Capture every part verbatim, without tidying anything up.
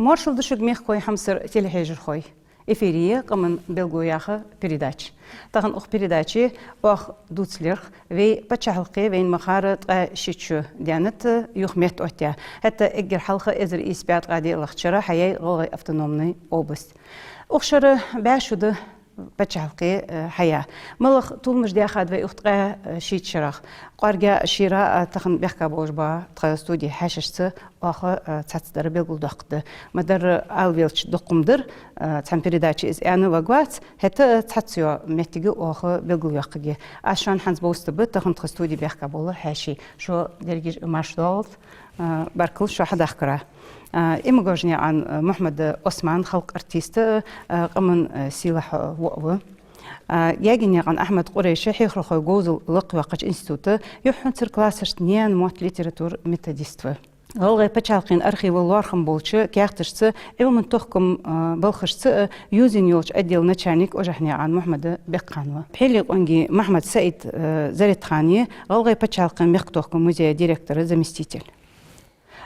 Моаршал да шуга, мехкахой, хьамсара телехьежархой. Эфире я «Къаман белгало» яха передача. Тахан укх передаче оаха дувцаргда вай паччахьалкхе вайна ма харра ткъаь ши шу даьннад юха меттаоттаяь. ХӀаьта эггара хьалха эзар ийс бӀаь ткъаь диълагӀча шера хьаяьй ГӀалгӀай автономни область. Укх шера бӀаь шу да паччахьалкхе, э, хьаяь. МалагӀа толамаш даьхад вай укх ткъаь шийтта шерах? КӀоарга шера, э, тахан баьхка болаш ба тха студе хьаьшашца оаха, э, цхьацца дар белгалдоаккхаргда. Ма дарра ала велча дукха хӀама дар, э, цхьан передаче из аьнна варгвац, хӀаьта, э, цхьацца йола моттиг оаха белгалйоаккхаргья. Аз шоана хӀанз бовзийтаргба тахан тха студе баьхка бола хьаьший. Шо деррига а маьрша доагӀалда, э, баркал шо хьадахкара. Э, Имагожнаькъан, э, Мухьмад Осман, халкъа артист, э, къаман, э, сийлахь воӀ ва. Э, Ягиннаькъан Ахьмад, Къурейш, хьехархой говзал лакхвоаккхача института юххьанцара классашта наьна мотт, литература методист ва. ГӀалгӀай паччахьалкхен архива лоархӀам болча каьхаташца, Ӏилман-тохкама, э, балхашца, э, юзийна йолча отдела начальник Ожахьнаькъан Мухьмад Бекхан ва. Пхьилекъонгий Махьмад-Саид, э, Заретхан я, ГӀалгӀай паччахьалкхен мехка-тохкама музея директора заместитель.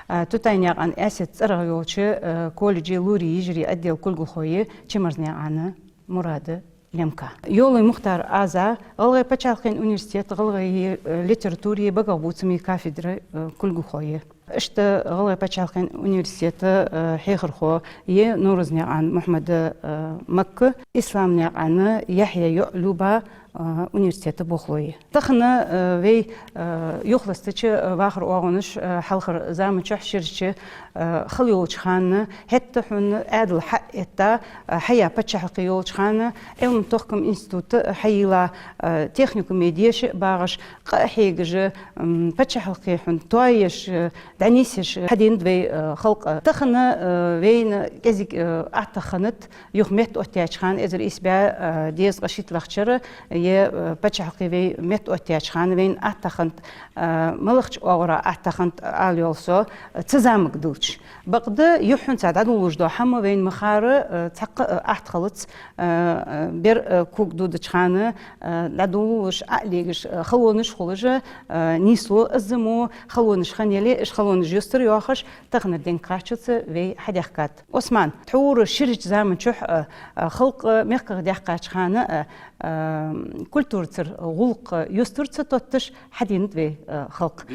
Э, Тутайнаькъан Аьсет цӀерагӀа йолча, э, колледжа лорий йижарий отдела кулгалхо я Чимарзнаькъан Мурад Лемка. Йовлой Мухтар Аза, ГӀалгӀай паччахьалкхен университета гӀалгӀай, э, литературеи багахбувцамеи кафедра, э, кулгалхо я. Иштта ГӀалгӀай паччахьалкхен университета, э, хьехархо я Нуразнаькъан Мухьмад, э, Макка, Исламнаькъан Яхьъя йоӀ Люба, э, университета болхло я. Тахан, э, вай, э, юхалаьцача, э, вахара оагӀонаш, э, хьалхарча заман чухь ширача, э, хала йолча хана, хӀаьта хьона Ӏаьдал хьаэтта, э, хьаяь паччахьалкхе йолча хана, Ӏилман-тохкама института хьайийлла, э, техникуме деша багӀаш, къа а хьегаш, м, паччахьалкхе хьона тоаеш, э, дӀанийсъеш хьаденад вай, э, халкъа. Тахан, э, вайна кӀезига, э, аттагӀа хиннад юха меттаоттаяьча хана, эзар ийс бӀаь, э, дезткъа шийтталагӀча шера, е, э, паччахьалкхе вай меттаоттаяьча хана вайна аттагӀа хиннад, э, малагӀча оагӀорахьа аттагӀа хиннад ала йоал со, э, цу замага диллача. Бакъда юххьанца дӀадолалуш дола хӀама вайна ма харра, э, цхьаккха, э, атта хилац, э, э, бер, э, ког дудача хана, э, дӀадолалуш, Ӏо а легаш, э, халонаш хулаш, э, нийслу из мо, халонаш хинна яле, уж халонаш юстара йоахаш, таханара денга кхаччалца вай хьадаьхкад. Осман, тхьовра ширача заман чухь, э, э, халкъ мехках даьккхача хана, э, э, культурацара гӀулакх юстара ца тотташ хьаденад вай, э, халкъ.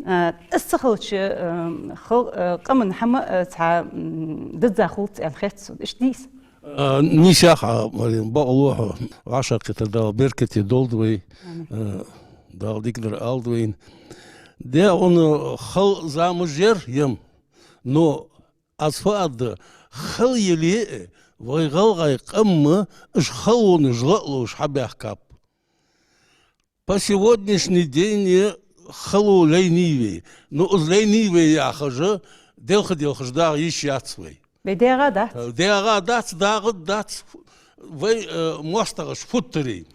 Э, из ца хилча, э, хал-, э, къаман хӀама, э, цхьа, м, дизза хулац аьнна хет сона. Иштта дий из? Э, нийсъяхь, Марем, бакъ лу хьо, вӀашагӀкхетар Дала беркате долда вай, э, Дала дикадар алда вайна. Де, он хала замаш яр, ем, но аз фу аргда, хала яле а, вай гӀалгӀай къам уж халонаш ла а ловш хьабаьхкаб. По сегодняшний день хало лайнай вай. Ну, из лайнай вай яхаш, делха-делхаш дагӀа йиш яц вай. Вай дегӀа дац? ДегӀа дац, дагӀа дац. Вай, э, моастагӀаша футтарий.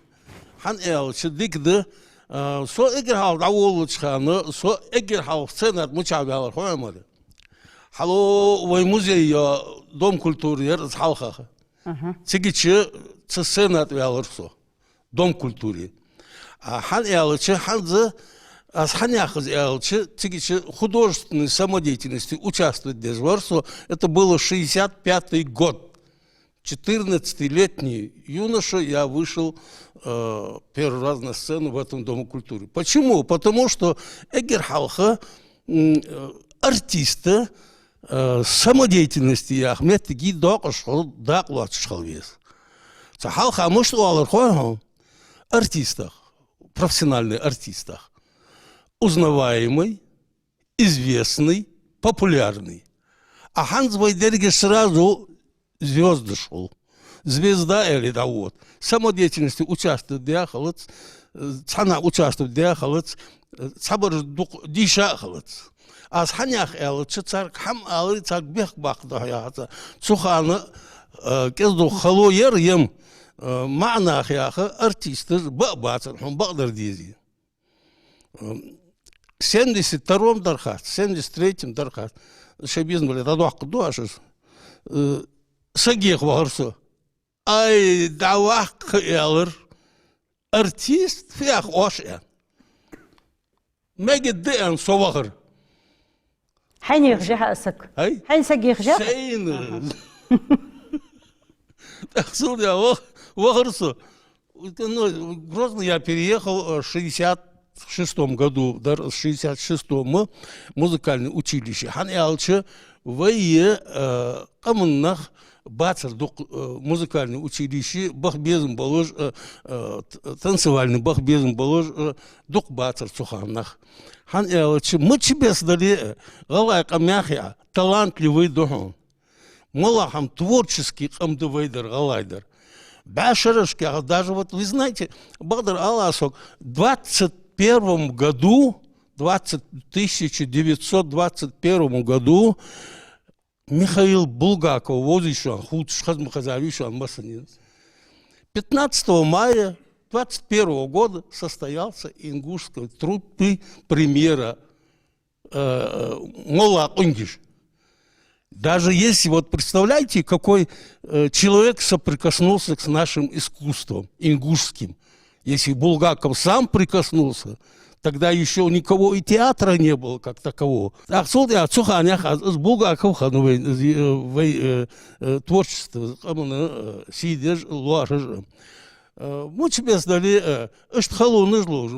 ХӀана аьлча, дика да, э, со эггара хьалха дӀаволалуча хана, со эггара хьалха сцена тӀа мичахьа ваьлар хой, Марем? Хьалха вай музей я, Дом культуры яр из хьалхагӀа. Ага. Цигача цу сцена тӀа ваьлар со. Дом культуры. А хӀана аьлча, хӀанз, аз хӀана яхаз аьлча, цигача художественной самодеятельности участвовать деш вар со, это было шестьдесят пятый год. Четырнадцатилетний юноша я вышел, э, первый раз на сцену в этом Доме культуры. Почему? Потому что эггара хьалха, м, э, артиста, э, самодеятельности яха моттиг доакъош хила, дакъа лоацаш хила веза. Цу хьалха мишта оалар хой хьона? Артистах, профессиональный артистах. Узнаваемый, известный, популярный. А хӀанз вай дерригаш сразу звёздаш хул. Звезда аьле дӀавода. Самодеятельности участвовать даь хилац, э, цхьаннахьа участвовать даь хилац, э, цхьабараш дукха дийша а хилац. Аз хӀана яхар аьлча, царга хӀама аларе, царга бехк баккха духьа яхац. Цу хана, э, кӀезига хало яр, ем, э, маӀа нах яха артисташ ба а бацар, хьона бакъдар дезий. Э, семьдесят втором дархац, семьдесят третьем дархац. Шоай безам бале, дӀадоаккхаргда оаш из. Э, саг еха вахар со. Ай, дӀаваккха, аьлар. Артист, фу йоах оаш, аьнна. Мегаргда, аьнна, со вахар. Хьайна яхаш я хьа саг? Ай? Хьайна саг яхаш я? Сайна. ТӀаккха цул тӀехьа вах-, вахар со. Ну, в Грозный я переехал, э, в шестьдесят шестом году, дар шестьдесят шестом музыкальный училище. ХӀана аьлча, вай, э, къаман нах бацар дукха, э, музыкальный училище, баха безам болаш, э, э, т-, танцевальный баха безам болаш, э, дукха бацар цу хана нах. ХӀана аьлча, мичча беса дале а, гӀалгӀай къам яхе а, талантливый да хьона. МоллагӀа хӀама, творческий къам да вай дар, гӀалгӀай дар. БӀаь шерашка, даже вот, вы знаете, бакъдар ала сога, двадцать первом году, двадцать, тысяча девятьсот двадцать первом году Михаил Булгаков вовзийшан, хувцаш хаза ма хезавийшан массане. Пятнадцатого мая двадцать первого года состоялся ингушской труппы премьера, э, «Молла Къунгиш». Даже если, вот представляете, какой, э, человек соприкоснулся с нашим искусством ингушским. Если Булгаков сам прикоснулся, тогда ещё никого и театра не было как такового. ТӀаккха цул тӀехьа цу хана яхаш, из Булгаков хана вай, э, вай, э, э, творчество, къаман, э, сий деш, лоархӀаш. Э, мичча беса дале а, э, иштта халонаш ловш,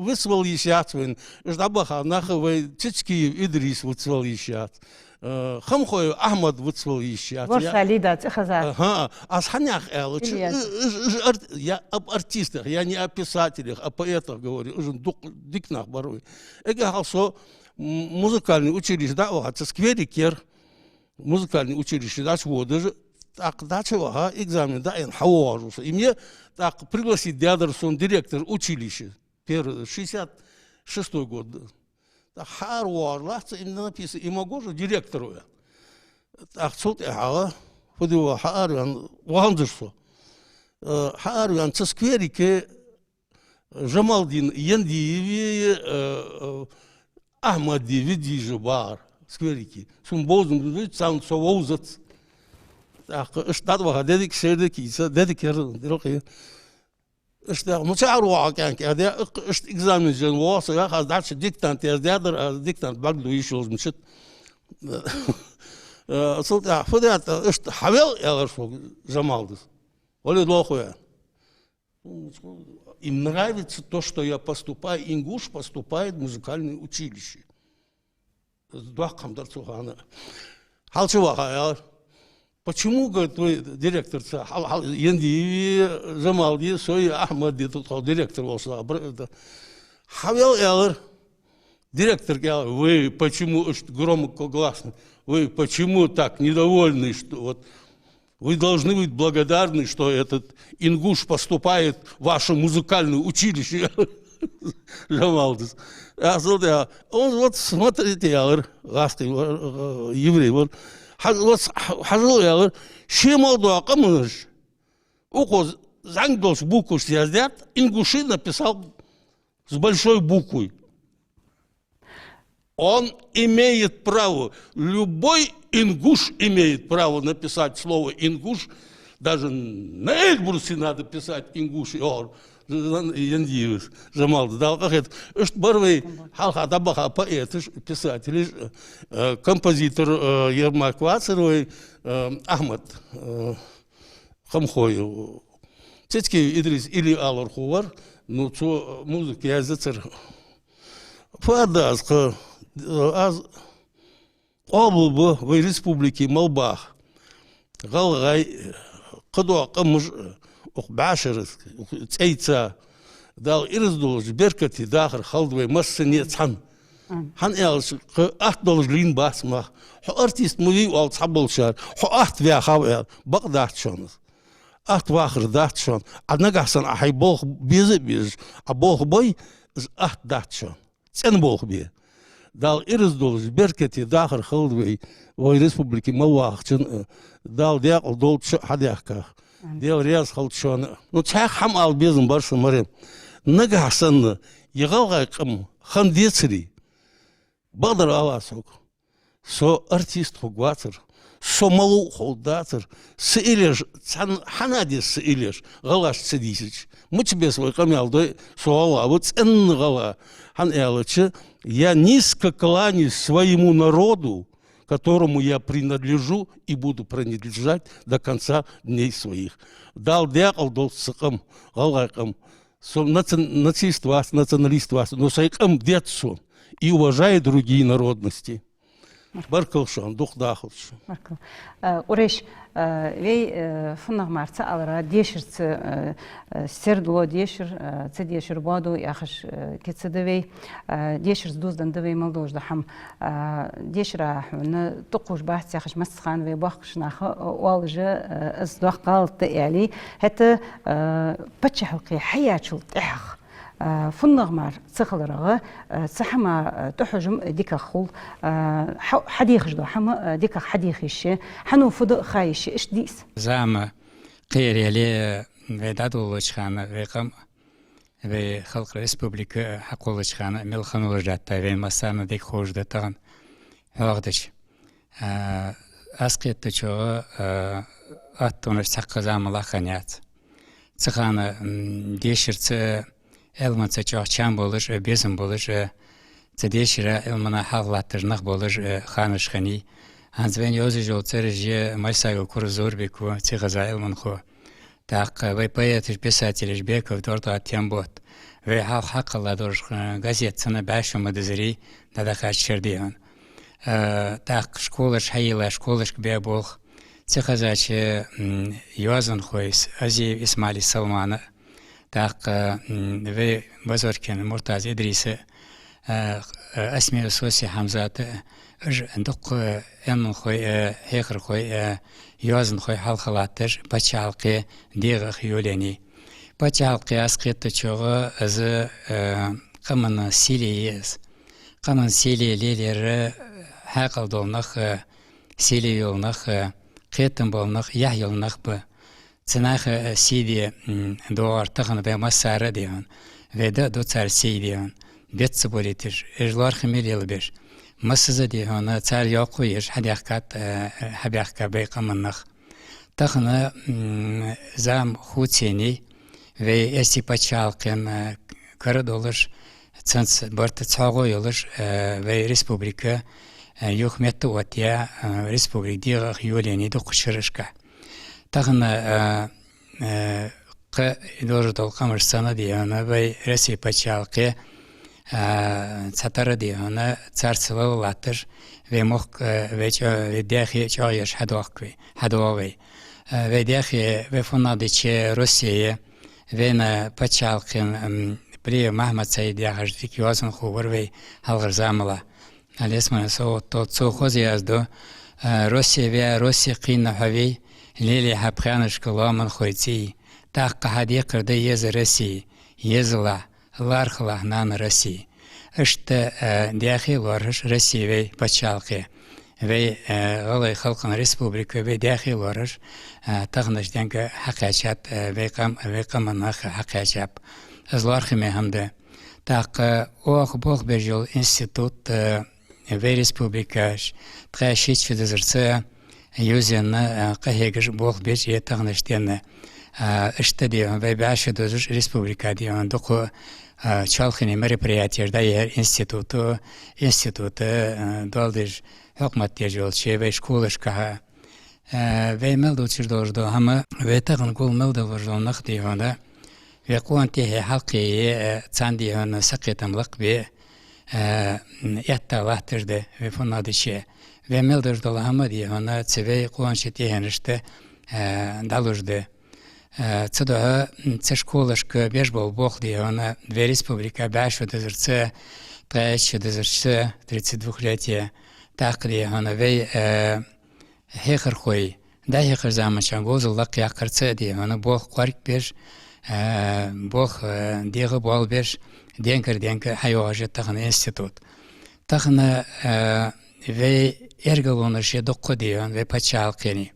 вицвала йиш яц вайна, иштта дӀабаха нах вай, Цицкиев Идрис вицвала йиш яц. Э, Хамхоев Ахьмад вицвала йиш яц. ВорхӀ сай лийдац, хеза. Аха, аз хӀана яхар аьлча, Ильяс. Э, э, э, ар-, я об артистах, я не о писателях, о поэтах говорю, уж дукха дика нах бар вай. Эггара хьалха со, м, музыкальный училище дӀа а ваха, цу скверик яр, музыкальный училище дӀачуводаш, тӀаккха дӀачу а ваха, экзамен дӀаенна хьавоагӀаш ва со. И мне тӀаккха пригласить даьдар сона директор училища. Первый, шестьдесят шестой год. ТӀаккха хьаара воагӀаш латт со, именно написано, и могу же директору я. ТӀаккха цул тӀехьагӀа, фу де ваха, хьаара ваьнна, ваханзар со. Э, хьаара ваьнна, цу скверике Жамалдин Яндиеви, э, э, Ахьмади вийдижа багӀар скверике. Сона бовзам беза, царна со вовзац. ТӀаккха иштта дӀатӀаваха, дедик шердик йийца, дедик яр, дирокъи. Иштта, мичара воагӀа кӀаьнк, аьле, иккха иштта экзамен жен воагӀа со, яхаш, аз дӀачу диктант яздаьдар, аз диктант бӀаргадайна йиш йолаш мичад. Э, цул тӀехьа, фу даьд, иштта, хьавел, аьлар сога Жамалдас. Вале, лоху я. Им нравится то, что я поступаю, ингуш поступает в музыкальное училище. Доккха хӀама дар цу хана. Хьалчу ваха, аьлар. Почему, говорит, вы директорца, хьал, хьал, Яндиеви, Жамалди, со и Ахьмади, тут хьо директор волаш, да, бр-, да. Хьавел, аьлар. Директорга аьлар: «Вы почему, иштта громкогласно, вы почему так недовольны, что вот вы должны быть благодарны, что этот ингуш поступает в ваше музыкальное училище?» Жамалдас. Аз аьлар, да, он вот, смотрите, аьлар, гӀазкхий вар, э, еврей вар. Хьаж-, вот, хьажал, аьлар, ший мел дола къаманаш, укхаза зӀамига долча буквашца яздаьд, ингуши написал с большой буквы. Он имеет право, любой ингуш имеет право написать слово «ингуш», даже на Эльбрусе надо писать «ингуш», йоах Яндиевас Жамалдас, Дала къахетам. Иштта бар вай хьалха дӀабаха поэташ, писателаш, э, композитор, э, Ермак вацар вай, э, Ахьмад, э, Хамхоев. Цицкиев Идрис илли алархо вар, ну, цо музыка язъяцар. Фу аргда аз, кхы, аз къоабалба вай республике мел баха гӀалгӀай, кхыдола къамаш, укх бӀаьшерашка, укх цӀайца, Дала ираз долаш, беркате дахар хилда вай массане а цхьана. Амин. ХӀана аьлча, кхы атта долаш лийнна бац мах. Хьо артист ма вий оал цхьаболчар, хьо атта ваьхав аьнна, бакъ дац шоана из. Атта вахар дац шоана. Ӏа нагахьа санна Ӏа хьай болх беза а безаш, Ӏа болх бой, из атта дац шоана. ЦӀена болх бе. Дала ираз долаш, беркате дахар хилда вай, вай республике мел вахачун, э, Дала даькъала долда шо а хьадаьхках. Амин. Даьла раьза хилда шоана. Ну, цхьаькха хӀама ала безам бар са, Марем. Нагахьа санна, е гӀалгӀай къам хинна децаре, бакъдар ала сога, со артист хургвацар, Со малув ховргдацар. Са иллеш, цхьан хьанадес са иллеш, гӀалгӀашта ца дийшача. Мича беса вай къамаьл дой, со гӀалгӀа ва, цӀена гӀалгӀа. ХӀана аьлча, я низко кланяюсь своему народу, которому я принадлежу и буду принадлежать до конца дней своих. Дала даькъала долда са къам, гӀалгӀай къам. Со наци-, нацист вац, националист вац, но сай къам деза сона. И уважаю другие народности. Баркал шоана, дукха дахалда шо. Баркал. Э, Къурейш, э, вай, э, фуннагӀа мара ца аьлар, дешарца, э, э, сердало дешар, э, ца дешар боадо яхаш, э, кица да вай. Э, дешарца дувзаденна да вай мел долаш дола хӀама. Э, дешара хьона тӀакхувш бац яхаш массахана вай боккхийча наха, э, оалаш, э, из доккха гӀалат да аьле. ХӀаьта, э, паччахьалкхе хьаяьчул тӀехьагӀа, э, фуннагӀа мара ца хиларах, э, цу хӀаман, э, тӀахьожам дикагӀа хул, э, хьа-, хьадийхаш дола хӀама, э, дикагӀа хьадийха йиш я, хьанна фу да ха йиш я, иштта дий из? Зама кхераяле, э, вай дӀадолалуча хана, вай къам, вай халкъ, республика хьакхоллача хана мел хиннавалар даьтта, вайна массарна дика ховш да тахан хьоахадича. А, аз кхетачох, а, аттонаш цхьаккха зама лакха яц. Цу хана, м, дешарца, Ӏилманца чӀоагӀа чам болаш, э, безам болаш, э, цу дешара, Ӏилмана хьалха латташ нах болаш, э, ханаш хиннай. ХӀанз вайна йовзаш йола цӀераш я Майсагов Курза Зурбик ва, цӀихеза Ӏилманхо. ТӀаккха вай поэташ, писателаш Беков Дордой, Тембот. Вай хьалха хьакхелла долаш, э, газета цунна бӀаь шу ма дизарий, дӀадахача шера дий хьона. Э, тӀаккха школаш хьайийлла, школашка баь болх. ЦӀихезача, м, йоазонхой Азиев ИсмаӀала, Салмана. ТӀаккха, м, вай Базоркин Муртаза, Идриса, э, э, Асмиев Соси, Хьамзата, уж дукха Ӏилманхой, э, хьехархой, э, йоазонхой хьалха латташ паччахьалкхе дегӀах йолаеннай. Паччахьалкхе аз кхетачох из, э, къаман сийле я из. Къаман сийле лелаяр хьаькъал дола нах, э, сийле йола нах, э, кхетам бола нах, яхь йола нах ба. Цу наха, э, сий де, м, доагӀар тахан вай массара а дий хьона. Вай да а ду цар сий дий хьона. Беца ца болийташ, уж лоархӀаме лелабеш. Массаза дий хьона, цар йоккхо еш хьадаьхкад, э, хьабаьхка вай къаман нах. Тахан, м, зама хувцаеннай, вай Оьрсий паччахьалкхен, э, кара долаш, цунца барта цхьоагӀо йолаш, э, вай республика, э, юха метта оттаяь, э, республика дегӀах йолаеннай дукхача шерашка. Тахан, э, э, кхы долаш дола къамаш санна дий хьона, вай Россе паччахьалкхе, э, цхьатарра дий хьона, царца лала латташ, вай мохк, э, вай чӀо-, вай даьхе чӀоагӀъеш хьадоагӀа вай, хьадоагӀа вай. Э, вай даьхе, вай фуннагӀа дича Россе, вайна паччахьалкхен, м, Плиев Махьмад-Саид яхаш дика йоазонхо вар вай хьалхарча замалахь. Алесман со вот тот цо хоза яздо, э, Россе ваь, Россе кхийна хьо вий, лелае хьа пхаьнашка лоаманхой цӀий. ТӀаккха хьа декхар да еза Россе, езалахь, лархӀалахь, нана Россе. Иштта, э, даьхе лоархӀаш Россе вай паччахьалкхе. Вай, э, гӀалгӀай халкъа республика вай даьхе лоархӀаш, э, таханарча денга хьакхаьчад, э, вай къам-, вай къаман нах хьакхаьчаб. Из лоархӀаме хӀама да. ТӀаккха оаха болх беш йола институт, э, вай республикаш ткъаь шийтта шу дизарца ювзаенна, э, къахьегаш болх беш я таханарча денна. Э, иштта дий хьона, вай бӀаь шу дузаш республика дий хьона дукха, э, чоалхане мероприятеш дӀаяьхьар институто, института, э, доал деш, хьукмат деш йолча вай школашкахьа. Э, вай мел дувцаш долаш дола хӀама, вай тахан гул мел долаш дола нах дий хьона, вай къона тӀехье хьалкхее, э, царна дий хьона сакхетам лакхбе, э, этта латташ да, вай фуннагӀа дича. Вай мел долаш дола хӀама дий хьона, цу вай къонача тӀехьенашта, э, дӀалуш да. Э, цудухьа, м, цу школашка беш бола болх дий хьона, вай республика бӀаь шу дизарца, ткъаь итт шу дизарца, тридцать двухлетие, тӀаккха дий хьона, вай, э, хьехархой, дӀахьехача заманчухь говзал лакхъяккхарца а дий хьона, болх кӀоаргбеш, э, болх, э, дегӀа боалабеш, денкара денга хьайоагӀаш я тахан институт. Тахан, э, вай эргалонаш я дукха дий хьона, вай паччахьалкхене.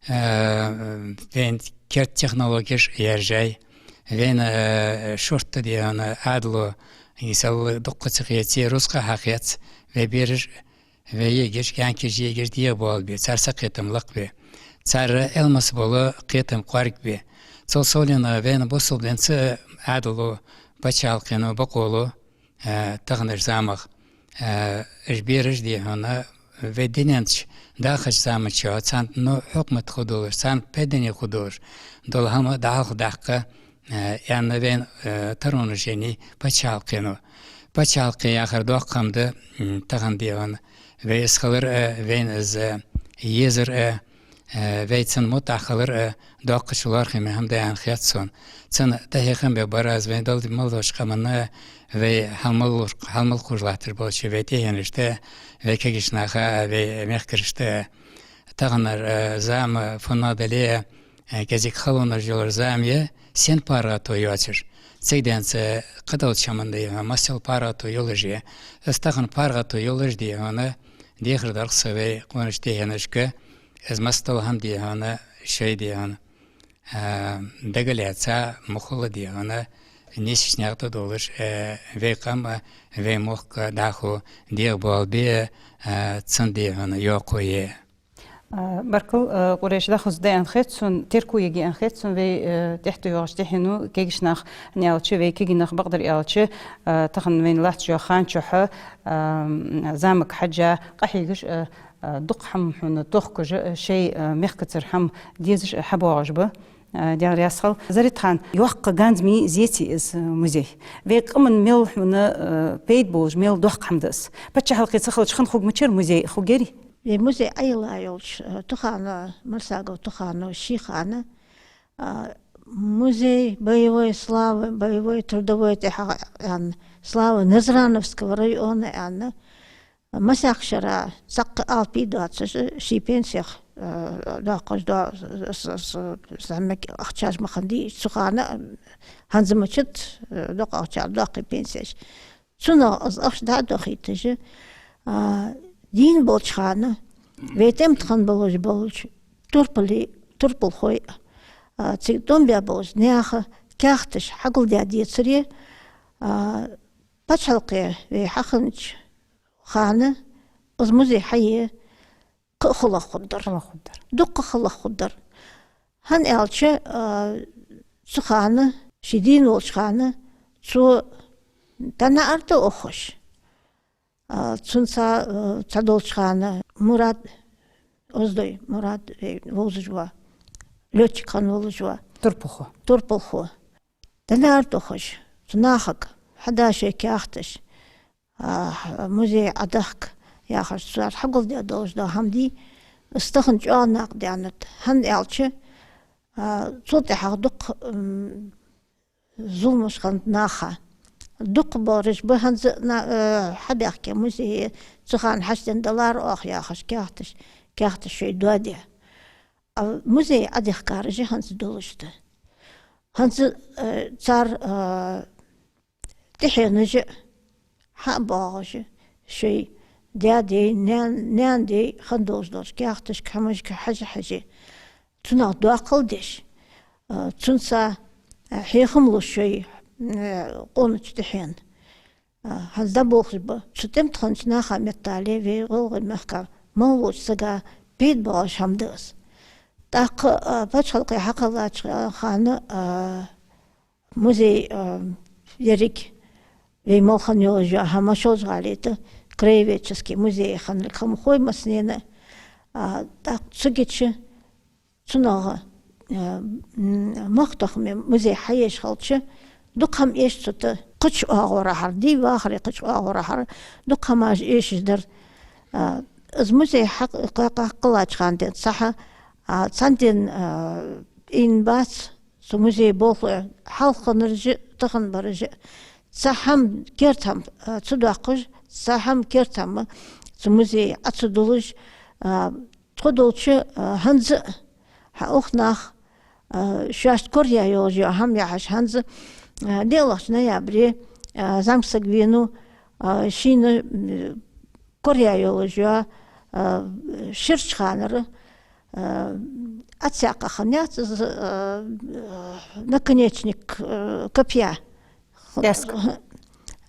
Э, вайна керда технологеш яьржай, вайна, э, шортта дий хьона Ӏаьдало, и сел дукха ца хеций, рузкъа хьахец, вай бераш вай егаш, кӀаьнкаш егаш дегӀабоалабе, цар сакхетам лакхбе, цар Ӏилманца бола кхетам кӀоаргбе. Цул совгӀа вайна бусалба динца, Ӏаьдало, паччахьалкхено, бокъонцало, э, таханарча замах, э, уж бераш, дий хьона, вай дунен чу дахача заман чухь царна, ну, хьукмат хургдолаш, царна пайдане хургдолаш дола хӀама дӀахьалхадаккха, э, аьнна вайна, э, таронаш еннай паччахьалкхено. Паччахьалкхе яхар доккха хӀама да, м, тахан, дий хьона, вай из хилар а, вайна из езар а, э, вай цунна муттӀахьа хилар а доккхача лоархӀаме хӀама да аьнна хет сона. Цунна тӀахьехам бе бар аз вайна Дала мел долча къаманна, вай хьалмагӀа-, хьалмагӀа хургдолаш латташ болча вай тӀехьенашта, вай кагийча наха, вай мехкарашта. Таханара, э, зама фуннагӀа дале а, э, кӀезига халонаш йолаш зама я, сен паргӀато йоацаш. Цига денз кхыдолча хӀаман, дий хьона, массе паргӀато йолаш я. Из тахан паргӀато йолаш, дий хьона, дехар дар-кх со вай къонача тӀехьенашка, из массадола хӀама, дий хьона, шоай, дий хьона, а, дагалаьца ма хулла, дий хьона, нийсача наькъа тӀа долаш, э, вай къам а, вай мохк а дӀахо дегӀабоалабе, э, цун, дий хьона, йоккхо е. А, баркал, а, Къурейш, дӀахоза да аьнна хет сона, терко ергья аьнна хет сона вай, э, тӀехьа тӀайоагӀача тӀехьено, кагийча наха аьлча, вай кагий нах, бакъдар аьлча, а, тахан вайна латтача ха чухь, а, м, замага хьежжа, къахьегаш, а, а, дукха хӀама хьона тохкаш, а, шоай, а, мехкацара хӀама дезаш, а, хьабоагӀаш ба. А, Даьла раьза хилва. Заритхан, йоккха ганза ма йий, зеце из, а, музей. Вай къаман мел хьона, а, пайда болаш, мел доккха хӀама да из. Паччахьалкхе ца хилча хинна хургмачар музей, хургьярий? Вай музей Ӏойилла йолча, а, Туханов, Марсагов Туханова ший хана, а, музей боевой славы, боевой трудовой тӀехьа аьнна, славы Назрановского района аьнна, масех шера цхьаккха алапи доацаш, ший пенсех, э, доаккхаш да, с-, с-, с-, зӀамига ахчаш ма хиннадий, цу хана, хӀанз мачат, э, дукха ахча доаккх пенсеш. Цунах из ахча дӀадохийташ, а, дийна болча хана, вай тӀем тӀа хинна болаш болча турпали-, турпалхой, а, цига тӀом баь болча наьха каьхаташ хьагулдаь децаре, а, паччахьалкхе вай хьахиннача хана из музей хьае кхы а хала хургдар. Хала хургдар. Дукха хала хургдар. ХӀана аьлча, а, цу хана, ше дийна волча хана, цо дӀанаӀарга тӀа ухаш, а, цунца, а, цхьадолча хана Мурад, Оздой Мурад, вай вовзаш ва, лётчик хинна волаш ва. Турпалхо. Турпалхо. ДӀанаӀарга тӀа ухаш, цу нахага хьадаь шоай каьхаташ, а, музей Ӏодехка яхаш, цар хьагулдаь долаш дола хӀама дий, из тахан чӀоагӀа накъадаьннад. ХӀана аьлча, а, цул тӀехьагӀа дукха, м, зуламаш хиннад наха. Дукха бараш ба хӀанз а на-, э, хьабаьхке музее, цу хана хьачуденна далар оаха яхаш каьхаташ, каьхаташ шоай доадаь. А музей Ӏодехкараш а хӀанз долаш да. ХӀанз, э, цар, э, тӀехьенаш а хьа а боагӀаш, шоай даь-даьй, наьн-, наьн-даьй хинна долаш долча каьхаташка, хӀамашка хьежа-хьежа, цунах доаккхал деш, а, цунца, а, хьехам луш шоай, а, къонача тӀехьенна. А, хӀанз дӀаболхаш ба. Цу тӀем тӀа хиннача наха меттел вай гӀалгӀай мехка мел волча сага пайда боагӀаш хӀама да из. ТӀаккха, а, паччахьалкхе хьакхеллача хана, а, музей, а, еррига вай мел хинна йолаш йола хӀама Шолжа-ГӀалий тӀа краеведческий музей хиннилга хӀама хой массанена, а, тӀаккха цу гича цунах, а, м, мохк тохкаме музей хьаеш хилча, дукха хӀама эш цу тӀа, кхыча оагӀорахьара, дий вахаре кхыча оагӀорахьара, дукха хӀамаш эшаш дар. А, из музей хьакх-, кхакхеллача хана денз цхьа, а, цхьан ден, а, ийна бац, цу музее болхлой, хьалха хиннараш а, тахан бараш а, цхьа хӀама керда хӀама, а, ца доаккхаш, цхьа хӀама керда хӀама цу музее Ӏо ца дуллаш, а, тхо долча, а, хӀанз а хьа укх наха, а, шоашта кораяь йолаш йола хӀама яхьаш, хӀанз а, а, диълагӀча ноябре, а, зӀамига саг венав, а, шийна, м, кораяь йолаш йола, а, ширача ханара, а, Ӏацаьккха хиннаяц из, а, наконечник, а, копья. Пяска.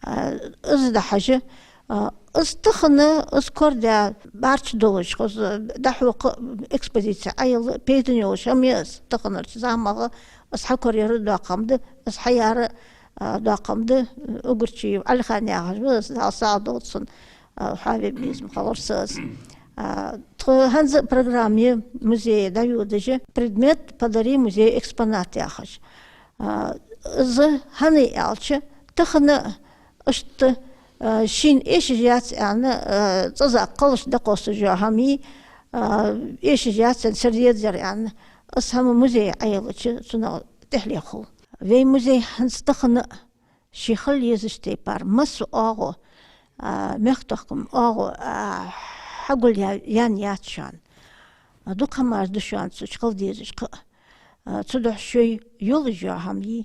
А, из дӀахьежа, а, Из тахан, из корадаь бӀарчча долаш, хоза дӀахьокха экспозици Ӏояла, пайдане йолаш хӀама я из таханарча заман. Из хьакораер доккха хӀама да, из хьаяьр а доккха хӀама да. Угурчиев Ӏалихан яхаш ва из, Дала сагӀа долда цун, а, хьаве безам хилар са из. А, тха хӀанз а программа я музее дӀайодаш, предмет «Подари музею экспонат» яхаш. А, из хӀана я аьлча, тахан иштта, а, шийна эшаш яц аьнна, а, цӀаза кхалаш дӀакхоссаш йола хӀама я, а, эшаш яц аьнна, сера езар аьнна, из хӀама музее Ӏоелча, цунах тӀехьле хул. Вай музей хӀанз тахан ший хила езача тайпара, массо а оагӀув, а, мехкатохкама оагӀув, а, хьагулъяь-, яьнна яц шоана. А, дукха хӀамаш да шоана цу чу хила дезаш кхы а. А, цудухьа шоай йолаш йола хӀама я,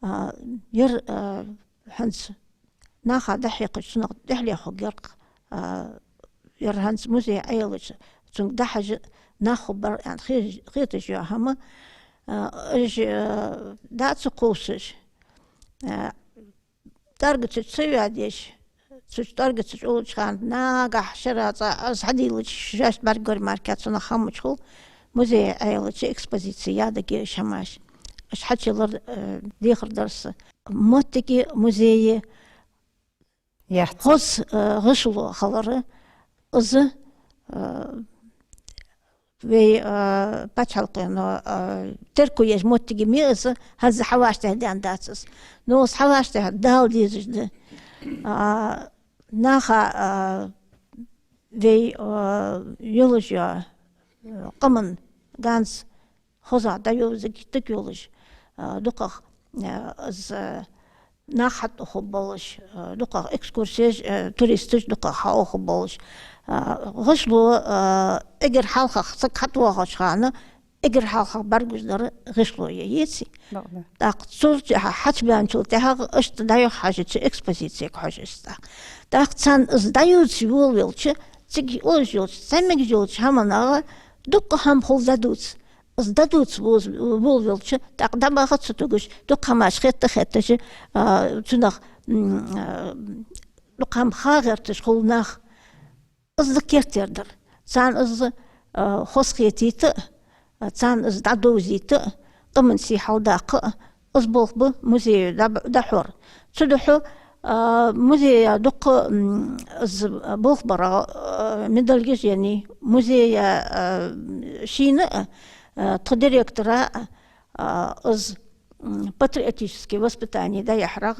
а, ер, а, хӀанз наха дӀахьекхача, цунах тӀехьле хургьяр-кх, а, ер хӀанз музей Ӏоелча, цунга дӀахьажа нах хургбар аьнна хе-, хеташ йола хӀама, а, уж, а, дӀа ца кхувсаш, а, тӀаргацача ца ваьдеш, цу тӀаргаца чу уллача хана нагахьа шера цкъа из хьадийлача, шоашта бӀаргагур мара цунах хӀама мича хул, музее Ӏоелча экспозици ядаргья уж хӀамаш. Уж хьачуялар, э, дехар дар са. Моттиге музее яц. Хоза, э, гӀишло хилар, из, э, вай, а, паччахьалкхено, а, терко еш моттиг ма йий из, хӀанз хьавӀашагӀтехьа даьнна дац из. Но из хьавӀашагӀтехьа дала дезаш да. А, наха, а, вай, а, йолаш йола, а, къаман ганз хоза дӀайовзаргья йолаш, а, дукхагӀа, а, из, а, нах хьатӀахургболаш, э, дукхагӀа экскурсеш, э, туристаш дукхагӀа хьаохаргболаш. Э, гӀишло, э, эггара хьалхагӀа саг хьатӀавоагӀача хана, эггара хьалхагӀа бӀаргагуш дар гӀишло я, йоаций? Бакъда. ТӀаккха цул тӀехьа хьачубаьнначул тӀехьагӀа иштта дӀаюхахьежача экспозицига хьожаш да. ТӀаккха царна из дӀайовза волавелча, цига йолаш йолча, цхьа мегаш йолча хӀаманагӀа дукха хӀама хул дӀадувца. Из дӀадувца воз-, волавелча, тӀаккха дӀабаха ца тугаш, дукха хӀамаш хетта-хетташ, а, цунах, м, а, дукха хӀама ха гӀерташ хул нах. Из да керттера дар. Царна из, а, хоза хетийта а, царна из дӀадовзийта а, къаман сий хьалдаккха а, из болх ба музею дӀа-, дӀахьор. Цудухьа, а, музея дукха, м, из болх барах, а, медальгаш еннай. Музея, а, шийна а, а, тха директора а, а, из, м, патриотически воспитани дӀаяхьарах,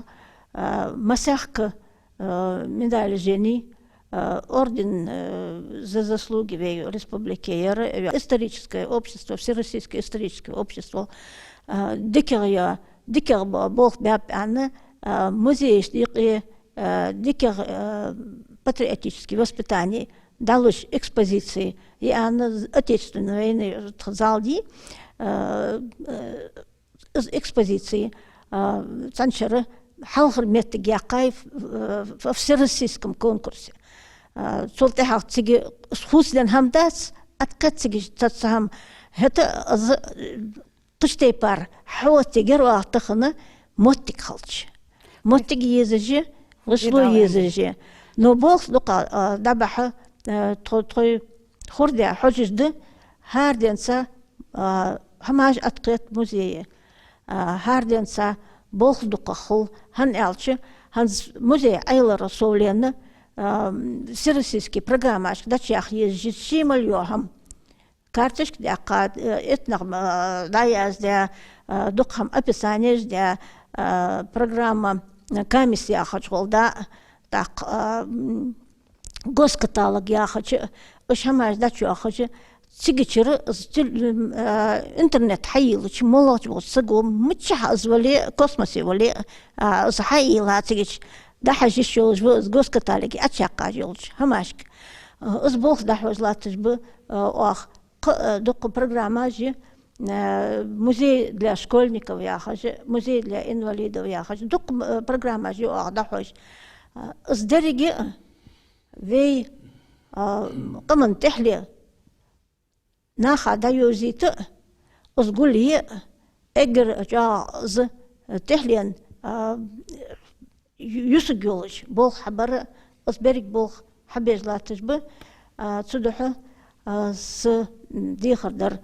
а, масехк, а, медалаш еннай. Э, орден, э, «За заслуги» вай республике яр, э, историческое общество, Всероссийское историческое общество, э, дикагӀа я, дикагӀа бо-, болх баьб аьнна, э, музейшта юкъе, э, дикагӀа, э, патриотически воспитани дӀалуш экспозици я аьнна, Отечественной войны тха зал дий, э, э, из экспозици, а, цхьан шера хьалхара моттиг яьккхай в, в, во всероссийском конкурсе. А, цул тӀехьагӀа цига из хувцаденна хӀама дац, открыть цига цаца хӀама. ХӀаьта из, э, кхыча тайпара хьаоттаергьяр оаха тахан моттиг хилча. Моттиг езаш я, гӀишло езаш я. Но болх дукха, а, дӀабахьа, а, тхо-, тхоай хургдаь хьожаш да, хӀара денз, а, хӀамаш открыть музее. А, хӀара денз болх дукха хул, хӀана аьлча, хӀанз музей Ӏойлара совленна, а, всероссийски программашка дӀачуяха езаш я ший мел йола хӀама. Карташка даьккха, э, этнах, э, дӀаяздаь, э, дукха хӀама описанеш даь, э, программа, э, «Камис» яхача гӀолла да, тӀаккха, э, м, «Госкаталог» яхача, уж хӀамаш дӀачуяхача, цигачара из тел-, м, э, интернет хьайийлача, моллагӀча волча саго, миччахьа из вале а, космосе вале а, э, из хьайийлла цигача, дӀахьажа йиш йолаш ва из, «Госкаталоге» Ӏочуяьккхаш йолча хӀамашка. Э, из болх дӀахьош латташ ба, э, оаха. Кхы, э, дукха программаш я, э, музей для школьников яхаш, музей для инвалидов яхаш, дукха, э, программаш я оаха дӀахьош. Э, из деррига а вай, э, къаман тӀехьле наха дӀайовзийта а, из гулъе а, эггара чӀоагӀа из тӀехьленна, а, ю-, юсаргйолаш болх хьабар а, Аз берригаш болх хьабеш латташ ба, а, цудухьа, а, са дехар дар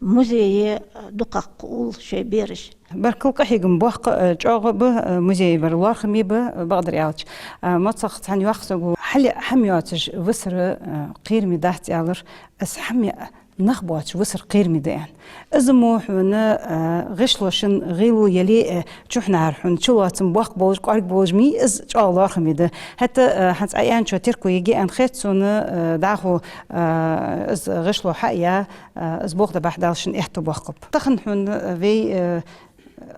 музее, а, дукхагӀа кхувл шоай бераш. Баркал, къахьегам боккха, а, чӀоагӀа ба, а, музей бар лоархӀаме ба, а, бакъдар аьлча. А, моцагӀа цхьан йоккха саго, хьалъяь хӀама йоацаш висар, а, кхераме дац аьлар, из хӀама яь нах боацаш висар кхераме да аьнна. Из мо хьона, а, гӀишлошта гӀийла яле а, чухьнахьара хьона чулоацам боккха болаш, кӀоарга болаш ма йий, из чӀоагӀа лоархӀаме да. ХӀаьта, а, хӀанз Ӏа аьнначоа терко йиге аьнна хет сона, а, дӀахо, а, из гӀишло хьаяь, а, из болх дӀабахьа Дала шун аьттув боаккхалба. Тахан хьона, а, вай, а,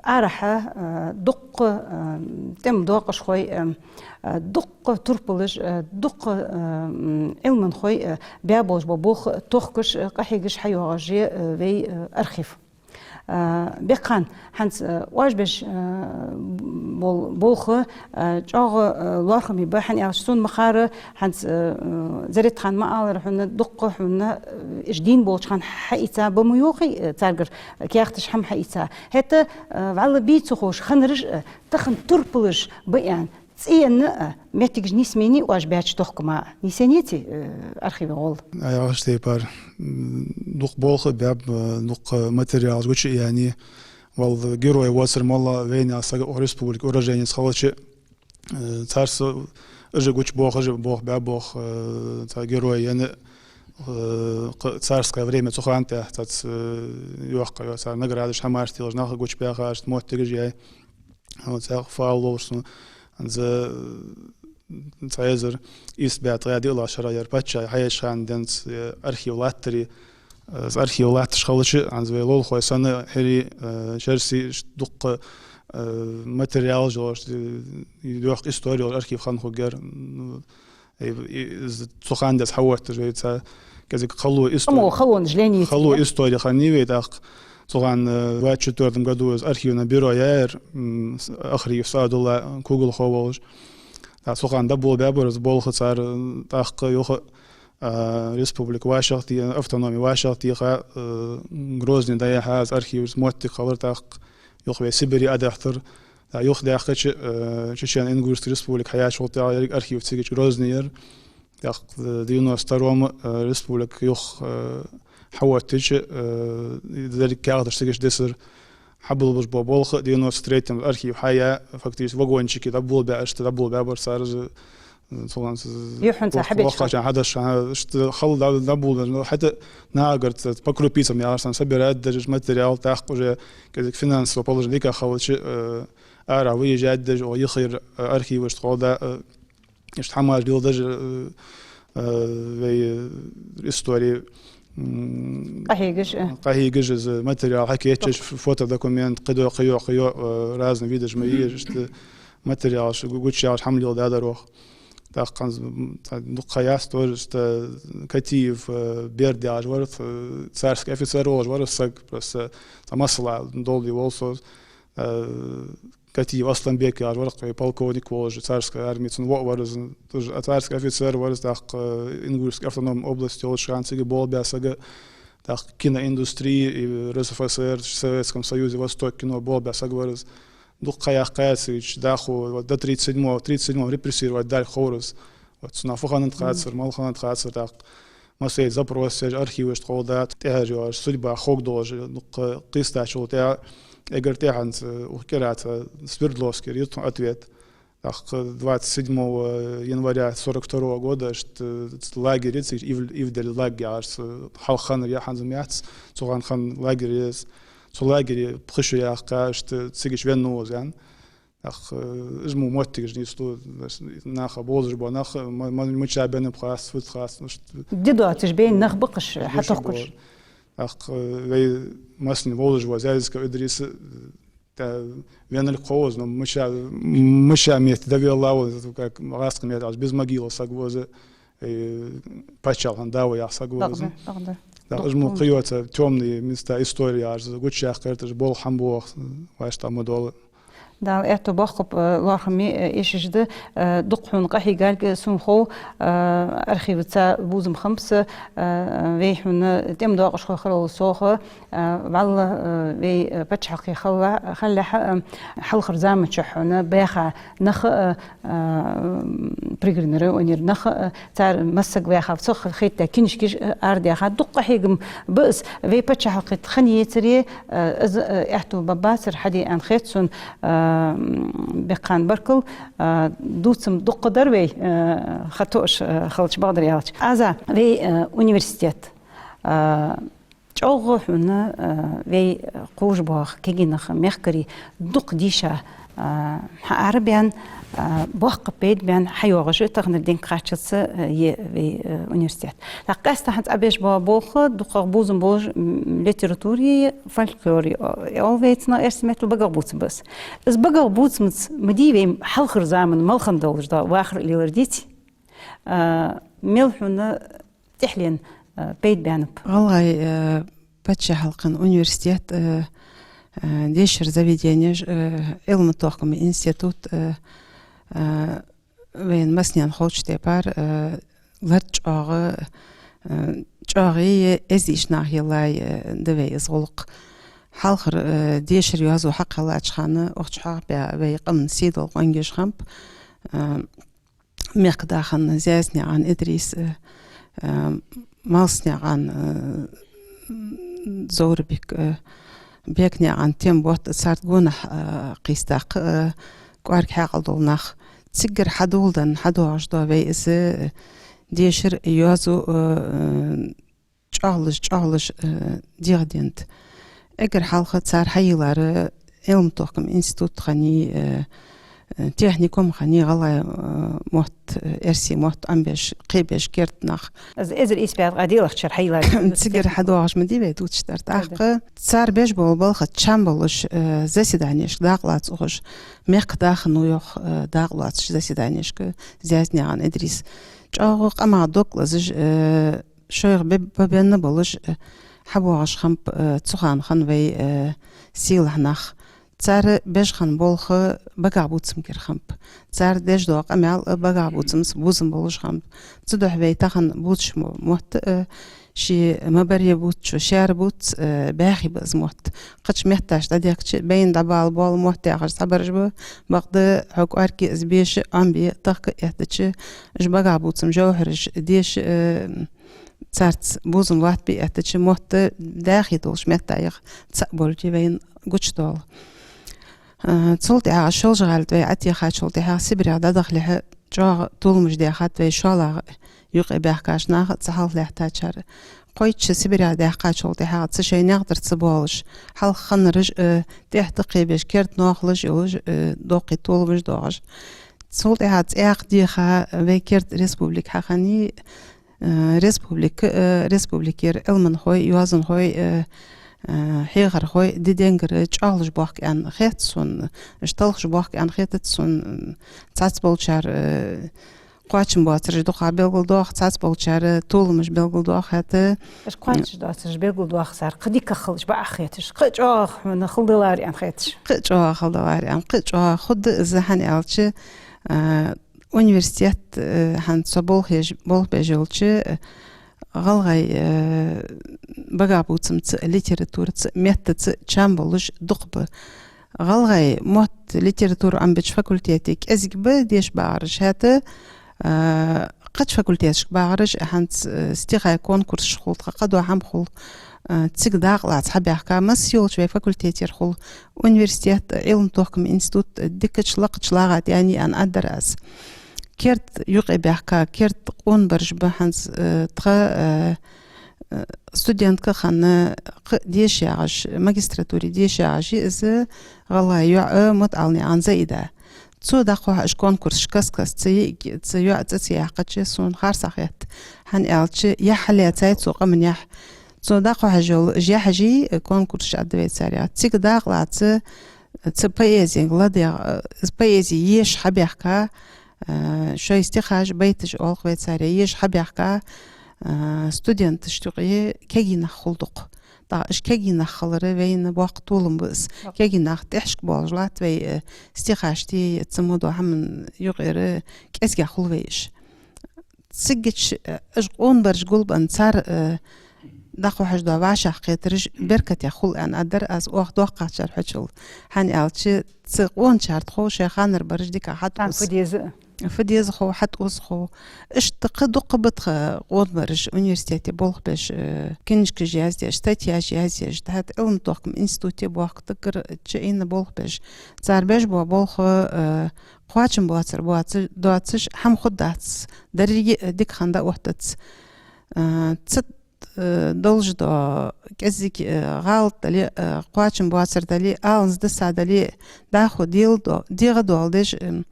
арахьа, а, дуккха, а, тӀема доакъашхой, а, а, дуккха турпалаш, а, дуккха, а, м, Ӏилманхой, а, баь болаш бола болх тохкаш, а, къахьегаш хьайоагӀаш я, а, вай, а, архив. А, Бекхан, хӀанз, а, оаш беш, а, бол-, болх, а, чӀоагӀа, а, лоархӀаме ба, хӀана аьлча сона ма харра, хӀанз, а, а, Заретхан ма аллара хьона, дуккха хьона, а, уж дийна болча хана хьаийца ба ма йоахий, а, царгара каьхаташ хӀама хьаийца. ХӀаьта, а, вӀалла бий ца ховш хиннараш, а, тахан турпалаш ба аьнна, цӀена а, моттигаш нийсъеннай оаш баьча тохкама а. Нийсъеннай ци, э, архиве гӀолла? Ай, оаш тайпара, м, дукха болх баьб, э, дукха материалаш гучаяьннай. Валла герой воацар моллагӀа вайнаьха саг, укх республике уроженец хилча, э, царца уж гучабоахаш, болх баь боах, э, цхьа герой яьннай, э, кх-, царское время цу хана тӀа, цац, э, йоккха, йо, цар наградаш хӀамаш телаш, нах гучабаьхаш, моттигаш яьй. Хьо цхьа фал ловш сона, за, цхьа эзар ийс бӀаь ткъаь диълагӀча шера яр паччахьа хьаеча хана денз, э, архив латтари, э, архив латташ хилча, хӀанз вай лолхой санна, хӀирий, э, шерси, ш-, дуккха, э, материалаш йолаш, э, йоккха истори йолаш архив хинна хургьяр. Ну, и, и, из цу хана денз хьаотташ вай цхьа кӀезига хало истори. Мо халонаш лени. Хало истори хиннай вай тӀаккха. Цу хана, э, двадцать четвёртом году из архивное бюро яьяр, м, с-, архив Саадулла Кугулхо волаш. ТӀаккха цу хана дӀаболабаьбар из болх цар, э, тӀаккха юха, э, республика вӀашагӀтеха, автономи вӀашагӀтеха, э, Грозне дӀаяхьа из архив, из моттиг хилар тӀаккха. Юха вай Сибре Ӏодахийтар. ТӀаккха юха даьхкача, э, Чечено-Ингушская республика хьаяьчул тӀехьагӀа еррига архив цига Грозне яр. ТӀаккха, э, девяносто втором, э, республика юха, э, хьаоттача, э, деррига каьхаташ цига дисар. Хьаболабеш бола болх девяносто третьем архив хьаяь, фактически вагончике дӀаболабаь, иштта дӀаболабаьбар цар из, э, цу хана с-, юххьанца вох-, хьабеча воккхача хана хьадеш, хьа-, иштта хала дӀа-, дӀаболабаь, ну, хӀаьта нахагара ц-, по крупицам яхаш санна собирать деш материал, тӀаккха уже кӀезига финансово положени дика хилча, э, арахьа выезжать деш, оаха йиххьера, э, архивашта гӀолла, э, иштта хӀамаш леладеш, э, э, вай, э, истори, м, къахьегаш, э, къахьегаш из материал хьакийчъеш, фотодокумент, кхыйола, кхыйола, кхыйола, э, разный видаш ма йий, иштта материалаш гу-, гучаялаш хӀама леладаьдар оаха. ТӀаккха хӀанз, м, цхьа дукха ха яц тоже, иштта Катиев, э, Берд яхаш вар, э, царский офицер волаш вар саг, просто цхьа масала долаш вола со. Э, Катиев Асланбек яхаш вар, кхы полковник волаш, царской армии, цун воӀ вар из, тоже царский офицер вар из, тӀаккха, э, Ингушская автономная область йолча хана цига болх баь саг, тӀаккха киноиндустрии и РСФСР, Советском Союзе, Восток кино болх баь саг вар из. Дукха ха яьккхай цигача, дӀахо, вот, до тридцать седьмого, тридцать седьмом репрессировать даьлга ховр из. Вот, цунах фу хиннад хацар, мала хиннад хацар, тӀаккха массайолча запросаш еш, архивашта гӀолла даьд, тӀехьа йоагӀаш судьба ховргдолаш, дукха кхийстачул тӀехьагӀа, эггара тӀехьенца, укх кӀира цхьа Свердловскера яр тхона ответ. ТӀаккха двадцать седьмого января сорок второго года, иштта, лагерь я цига, Ив-, Ивдель лагерь яхаш, хьалха хиннар я, хӀанз ма яц, цу хана хинна лагерь я из. Цу лагере пхи шу яьккхай, иштта, цига венна ва из, яьннай. ТӀаккха, э, уж мо моттигаш нийслу, нах, бовзаш бола нах, ма-, ма-, мича беннаб хац, фуд хац, ну, иштта. Ди доацаш бейна нах ба-кх уж, хьатохкаш. ТӀаккха, э, вай массане вовзаш вола Зязиков Идрис, э, тӀа веннилга хов из, но мича, мича метте дӀавеллав из, как гӀазкхий меттала аьлча, без могилы саг ва из, э, паччахьалкхен да ва яха саг ва из. Дакъа да, дакъа да. ТӀаккха уж мо кхыйола тёмные места истории яхаш, гучаяккха гӀерташ, болх хӀама боах, вӀаштӀехьа ма дола. Дала аьттув боаккхалба, э, лоархӀаме, э, эшаш да, э, дукха хьона къахьийгалга сона хов, э, архиваца бувзам хиннаб са, э, вай хьона тӀем доакъашхой хиларал совгӀа, э, вӀалла, э, вай, э, паччахьалкхе хилла-, хиллалехьа, э, хьалхарча заман чухь хьона баьха нах, э, э, Пригородни районера нах, э, цар массаг ваьхав, цох хетта кинашкаш, э, арадаьха. Дукха къахьегам ба из, вай паччахьалкхе тӀа хинна яцаре, э, из, э, аьттув бергбацар, хьаде аьнна хет сона, э, бекхам баркал, э, дувцам дукха дар вай, э, ха тоъаш, э, хилча, бакъдар аьлча. Аза, вай, э, университет, э, чӀоагӀа хьона, э, вай, э, кхувш боагӀа кагий нах, мехкарий дукха дийша, э, хьаарабаьнна, э, боккха пайда баьнна хьайоагӀаш, таханара денга кхаччалца, э, я вай, э, университет. ТӀаккха къаьстта хӀанз Ӏа беш бола болх дукхагӀа бувзам болаш, м, литературеи фольклореи, э, оал вай цунах эрсий меттала, багах бувцам ба из. Из багах бувцамца ма дий вай хьалхарча заман мел хинна долаш дола вахар лелар деций, э, мел хьона тӀехьленна, э, пайда баьннаб. ГӀалгӀай, э, паччахьалкхен университет, э, э, дешара заведенеш, э, Ӏилма-тохкама институт, э, э, вайна массанена ховча тайпара, э, лард чӀоагӀа, э, чӀоагӀа а эздийча наха йиллай, э, да вай из гӀулакх. Хьалхара, э, дешар, йоазув хьакхеллача хана, укх чу хьабаь вай къаман сийдола къонгаш хиннаб, э, Мехкдахан Зязнаькъан Идрис, э, э, Малснаькъан, э, Зоврбик, э, Бекнаькъан Тембота, царна гонахьа, э, кхийста кхы, э, кӀоарга хьаькъал дола нах. Циггара хьадоладенна хьадоагӀаш дола вай из, э, дешар, йоазув, э, э, чӀоагӀлуш, чӀоагӀлуш, э, дегӀаденнад. Эггара хьалха цар хьайийлар Ӏилма-тохкама институт хиннай, э, э, техникум хиннай, гӀалгӀай, э, мотт, э, эрсий мотт Ӏомабеш, кхебеш керда нах. Из эзар ийс бӀаь ткъаь диълагӀча шера хьайийлар. Циггара хьадоагӀаш ма дий вай дувцаш дар. ТӀаккха цар беш бола балха чам болаш, э, заседанешка дакъа лаца ухаш, мехкдахан ва йоах, э, дакъа лоацаш заседанешка Зязнаькъан Идрис. ЧӀоагӀа къаман дог лазаш, э, шоайх бе-, бе-, бенна болаш, э, хьабоагӀаш хиннаб, э, цу хана хинна вай, э, сийлахь нах. Цар беш хинна болх багах бувцамгара хиннаб. Цар деш дола къамаьл, э, багах бувцамца бувзам болаш хиннаб. Цудухьа вай тахан бувцаш мо-, мотт, э, ше ма барра бувцачо шаьра бувц, э, бӀаьхий ба из мотт. Кхыча метташка дӀадехкача, байна дӀабала бола мотт яхаш цхьабараш ба, бакъда хьо кӀоарга из беша, Ӏомабе, тахка эттача, уж багах бувцам жовхьараш деша, э, царца бувзам лоаттабе эттача, мотт дӀаьхий долча меттаех цаӀ болга вайна гучадоал. Э, цул тӀехьагӀа Шолжа-ГӀалий тӀа вай Ӏотехачул тӀехьагӀа Сибрех дӀадахалехьа, чӀоагӀа толамаш даьхад вай шоллагӀа юкъе баьхкача наха, цу хьалхалаьттачар. Кхойтта шу Сибрех даьхкачул тӀехьагӀа цу шоай наькъ тӀара ца боалаш, хьалха хиннараш, э, тӀехьа тӀакхебеш, керда ноахалаш йолаш, э, доккхий толамаш доагӀаш. Цул тӀехьагӀа цӀаькха а деха вай керда республика хьахиннай, э, республика, э, республикера Ӏилманхой, йоазонхой, э, э, хьехархой диденгара чӀоагӀлуш боахк аьнна хет сона, уж талхаш боахк аьнна хетац сона, цхьацца болчар, э, кхоачам боацараш дукхагӀа белгалдоах, цхьацца болчар толамаш белгалдоах, хӀаьта. Уж кхоачаш доацараш белгалдоах, цар кхы дикагӀа хилча бакъахьа хеташ, кхы чӀоагӀа хьона хала даларе аьнна хеташ. Кхы чӀоагӀа хала даларе аьнна, кхы чӀоагӀа хургда из, хӀана аьлча, э, университет, э, хӀанз со болх еш-, болх беш йолча, э, гӀалгӀай, э, багах бувцамца, литератураца, меттаца чам болаш дукха ба. ГӀалгӀай мотт, литература Ӏомабеча факультете кӀезига ба деша багӀараш, хӀаьта, э, кхыча факультеташка багӀараш, хӀанз, э, стихай конкурсаш хул, тха кхыдола хӀама хул, э, цига дакъа лаца хьабаьхка, масса йолча вай факультетера хул, университет, Ӏилма-тохкама институт, э, дикача лакхача лагӀа тӀа яьннай аьнна аргдар аз. Керда юкъе баьхка, керда къонабараш ба хӀанз, э, тха, э, э, студентка хинна, кхы деша ягӀаш, магистратуре деша ягӀаш я из, гӀалгӀай йоӀ, Мутаьлнаькъан Заида. Цо дӀакхухьаш конкурсашка каст-каста цу йиӀиг, цу йоӀа цӀи ца яьккхача, сона харцахьа хет. ХӀана аьлча, яхь хьаллаьцай цо къаман яхь. Цо дӀакхухьаш йола уж яхьаш, э, конкурсаш Ӏадда вай царех. Цига дакъа лаца, цу поэзега ладегӀа, э, поэзи еша хьабаьхка, э, шоай стихаш, байташ оалаш вай царех, еша хьабаьхка, э, студенташта юкъе кагий нах хул дукха. ТӀаккха уж кегий нах хилара вайна боккха толам ба из. Кегий нах тӀехьашка болаш латт вай, э, стихаш тӀа, цу мо дола хӀаман юкъера кӀезигагӀа хул вай уж. Цигача, э, уж къонабараш гулбенна цар, э, дӀахьош дола вӀашагӀкхетараш беркатех хул аьнна аргдар аз оаха доккхагӀчар хьочул. ХӀана аьлча, цу къоначарна хов шоай ханара бараш дика хьатӀаоза. Фу деза? Фу деза хов, хьатӀаоза хов. Иштта кхы дукха ба тха къонабараш университете болх беш, э, книжкаш язъеш, статьяш язъеш, тӀехьа Ӏилма-тохкама институте бохка, таггара чу Ӏийна болх беш. Цар беш бола болх, э, кхоачам боацар боаца-, доацаш хӀама хургдац. Деррига а дика хинна дӀаоттац. Э, цу, э, долаш дола кӀезига, э, гӀалат дале, э, кхоачам боацар дале, аланза дисар дале, дӀахо дегӀадо-, дегӀадоаладеш, э,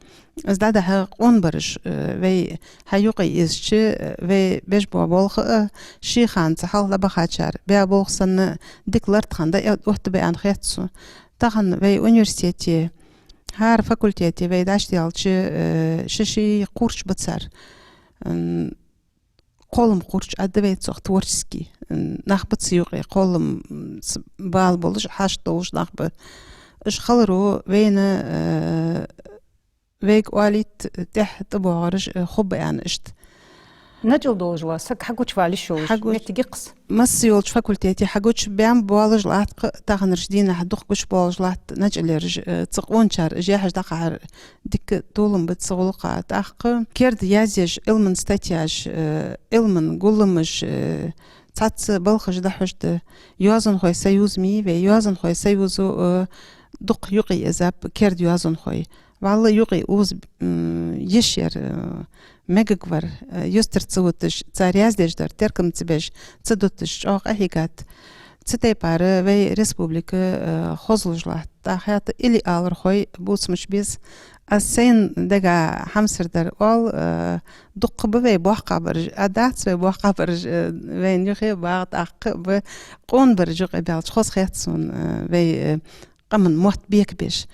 из дӀадахьа къонабараш, э, вай хьаюкъе эцача, э, вай беш бола болх а, ший хана цу хьалха дӀабахачар баь болх санна, дика лартӀа хинна дӀаоттабаь аьнна хет сона. Тахан вай университете, хӀара факультете вай дӀачудаьлча, э, ши-ши кхурч ба цар. М, кхоллама кхурч а да вай цох творчески. М, нах ба цу юкъе, кхоллама, м, с-, бала болаш, хьашт долаш нах ба. Уж хиларо вайна, э, вайга оалийта тӀехьа тӀабоагӀараш, э, хургба аьнна иштта. НачӀал долаш вола саг хьагучавала йиш йолаш моттиг я-кх из. Масса йолча факультете хьагучабаьнна болаш латт-кх, таханарча дийнахьа дукха гучабоалаш латт начӀалераш, э, цу къоначар уж яхьаш дӀакхахьар дика толам ба цу гӀулакха. ТӀаккха керда язъеш Ӏилман статьяш, э, Ӏилман гулламаш, э, цхьацца балхаш дӀахьош да. Йоазонхой союз ма йий вай, йоазонхой союзо, э, дукха юкъе эзаб керда йоазонхой. Валлахӏи, юкъе оза, м, йиш яр, э, мегаргвар, э, юстара ца вуташ, цар яздеш дар теркам ца беш, ца дуташ, чӀоагӀа къахьийгад. Цу тайпара вай республика, э, хозлуш латт. ТӀаккха хӀаьта илли алархой бувцамаш беза. Аз сайна дега хьамсара дар оал, э, дукха ба вай боккхагӀбараш, а дац вай боккхагӀбараш, э, вайна юхе багӀа, тӀаккха ба къонабараш юкъе баьлча хоза хет сона, э, вай, э, къаман мотт бекабеш.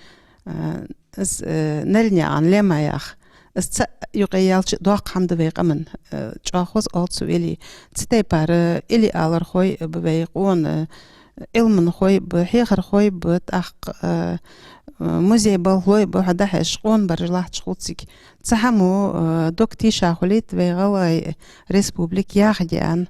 Э, из, э, Наьланаькъан Лема яха. Из цаӀ юкъе яьлча доккха хӀама да вай къаман. Э, чӀоагӀа хоза оал цо илли. Цу тайпара илли алархой ба вай къона, Ӏилманхой ба, хьехархой ба, тӀаккха, э, музей балхлой ба, хьадахьаш къонабараш латташ хул цига. Цу хӀамо, э, дог тийша хулийта вай ГӀалгӀай республика яхадаьнна.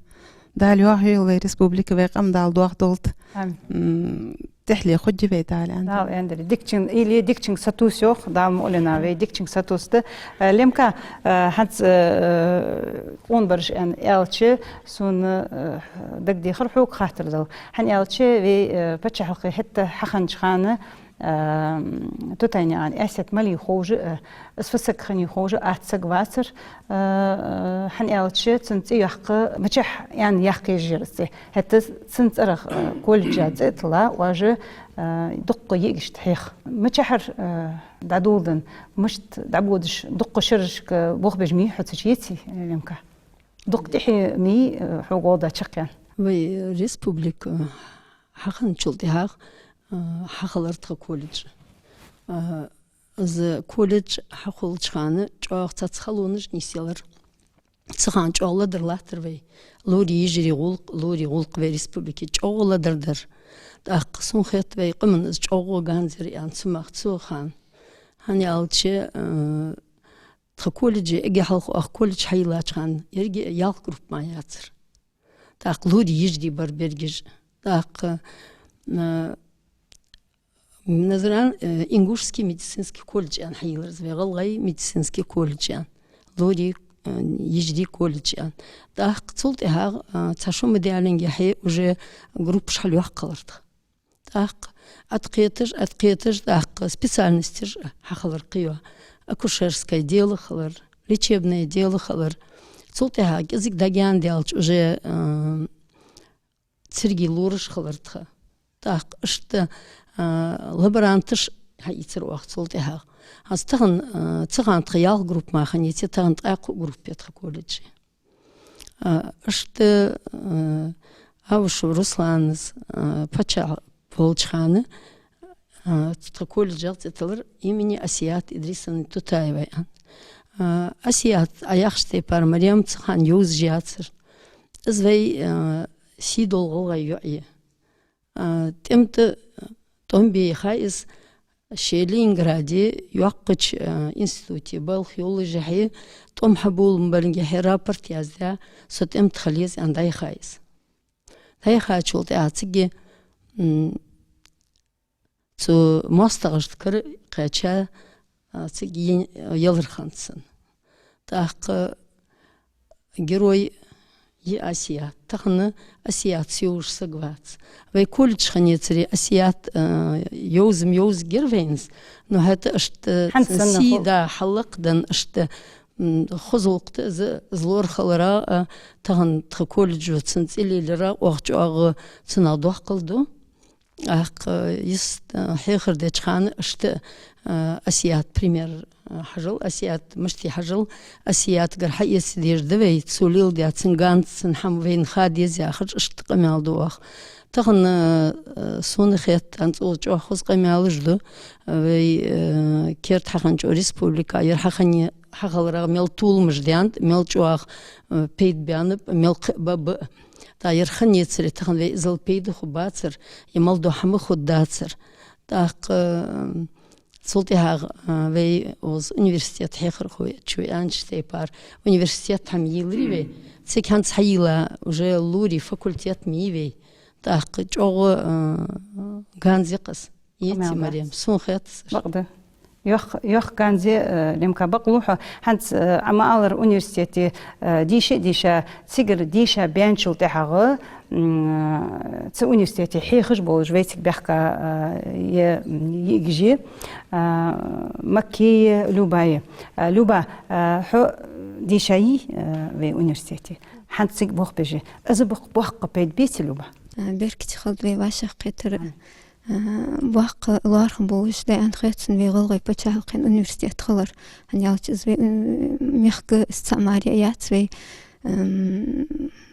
Дала йоахайойла вай республика, вай къам Дала дохадолда. Амин. М, тӀехьале хургья вай Дала аьнна. Дала аьнна дале. Дикачун, илли дикачунга сатувс йоах, Дала мукъалена вай дикачунга сатувсда. Э, Лемка, э, хӀанз, э, къонабараш аьнна аьлча, сона, э, дагадехар хьога хаттар дала. ХӀана аьлча вай, э, паччахьалкхе хӀаьта хьахиннача хана, э, Тутанаькъан Аьсет малий ховш а, э, из фу саг хиннай ховш а атта саг вацар, э, э, хӀана аьлча цун цӀи йоаккха мичахьа аьнна яккха езаш яр из цӀи. ХӀаьта цун цӀерагӀа, э, колледжа цӀи а тилла, уж, э, дукха йиӀигашта хьех. Мичахьара, э, дӀадоладенна, мишта дӀабодаш, дукха шерашка болх беш ма йий хьо цу чу, йиций, Лемка? Дукха тӀехье ма йий, э, хьога гӀолла чакхъяьнна? Вай республика хьахинначул тӀехьагӀа, э, хьахилар тха колледж. Э, из колледж хьахулача хана чӀоагӀа цхьацца халонаш нийсъялар. Цу хана чӀоагӀа ледар латтар вай. Лорий йижарий гӀулакх, лорий гӀулакх вай республике чӀоагӀа ледар дар. ТӀаккха сона хет вай къаман из чӀоагӀа ганз яр аьнна цу мах цу хана. ХӀана аьлча, э, тха колледже эггара хьалха оаха колледж хьайийллача хана еррига ялх группа мара яцар. ТӀаккха лорий йижарий бар берригаш. ТӀаккха, э, Назран, э, ингушский медицинский колледж аьнна хьайийллар из вай, ГӀалгӀай медицинский колледж аьнна. Лорий, э, йижарий колледж аьнна. ТӀаккха цул тӀехьагӀа, э, цхьа шу ма даьллинге хье уже группаш хьалйоаккхалар тха. ТӀаккха ат кхеташ, ат кхеташ, тӀаккха специальносташ хьахилар кхыйола. Акушерское дело хилар, лечебное дело хилар. Цул тӀехьагӀа кӀезига дагаяьнна даьлча уже, э, цергий лораш хилар тха. ТӀаккха иштта, а, лаборанташ хьаийцар оаха цул тӀехьагӀа. ХӀанз тахан, а, цу хана тха ялх группа мара хиннай, тахан ткъаь кхо группа я тха колледже. А, иштта, а, Аушев Руслана, а, паччахь волча хана, а, тха колледжах цӀи тиллар имени Асият Идрисовны Тутаевой аьнна. А, Асият, Ӏа яхача тайпара, Марем цу хана йовзаш яцар. Из вай, а, сий дола гӀалгӀай йоӀ я. а, тӀем тӀа тӀом бе яхай из, ше Ленинграде йоккхача, а, институте балха йоллашехь, тӀом хьаболабаларгахьа рапорт яздаь, со тӀем тӀа хила еза аьнна дӀаяхай из. ДӀаяхачул тӀехьагӀа цига, м, цу моастагӀашта кара кхаьча, а, цига е-, ялар хиннад цунна. ТӀаккха герой я Асият. Тахан Асият сийлаш саг вац. Вай колледж хиннаяцаре Асият, а, йовзам йовзаргьяр вайна из, но хӀаьта иштта хӀанз цун санна сий ху- да хьалакхдаьнна иштта, м, хоза гӀулакх да из, из лорхалара, а, тахан тха колледжо цун цӀи лелаяра оаха чӀоагӀа цунах доккхал ду. ТӀаккха, э, из, э, хьехар деча хана иштта, э, Асият пример, э, хьажал, Асият мишта я хьажал, Асиятагара хьаэца дезаш да вай, цо леладаь цун ганз, цун хӀама вайна ха деза яхаш, иштта къамаьл ду оаха. Тахан, э, сона хет, хӀанз цул чӀоагӀа хоза къамаьлаш ду, э, вай, э, керда хьахиннача республика, ер хьахинна, хьахиларах мел толамаш даьннад, мел чӀоагӀа, э, пайда баьннаб, мел кхы а ба, ба. ТӀаккха ер хиннаяцаре тахан вай иззал пайда хургбацар, е мел дола хӀама хургдацар. ТӀаккха, м, цул тӀехьагӀа, а, вай укхаза университета хьехархой, чу вай аьннача тайпара, университет хӀама йийлларий вай. Цига хӀанз хьайийлла уже лорий факультет ма йий вай. ТӀаккха чӀоагӀа, а, ганз я-кх из. Ийци, къамаьл дац. Марем, сона хет из. Бакъда. Йоккха, йоккха ганз я, э, Лемка, бакълув хьо. ХӀанз, э, Ӏа ма аллара, университете, э, деша а деша, цигара деша баьнначул тӀехьагӀа, м, э, цу университете хьехаш болаш вайцига баьхка, э, е, м, йиӀигаш я, э, Маккея Люба я. Э, Люба, э, хьо деша йий, э, вай университете? ХӀанз цига болх беш я. Из боккха, боккха пайда беций, Люба? А, беркате хилда вай вӀашагӀкхетар. Ам. А, боккха лоархӀам болаш да аьнна хет сона вай ГӀалгӀай паччахьалкхен университет хилар. ХӀана аьлча из вай, м, мехка из цхьа мара яц вай, м,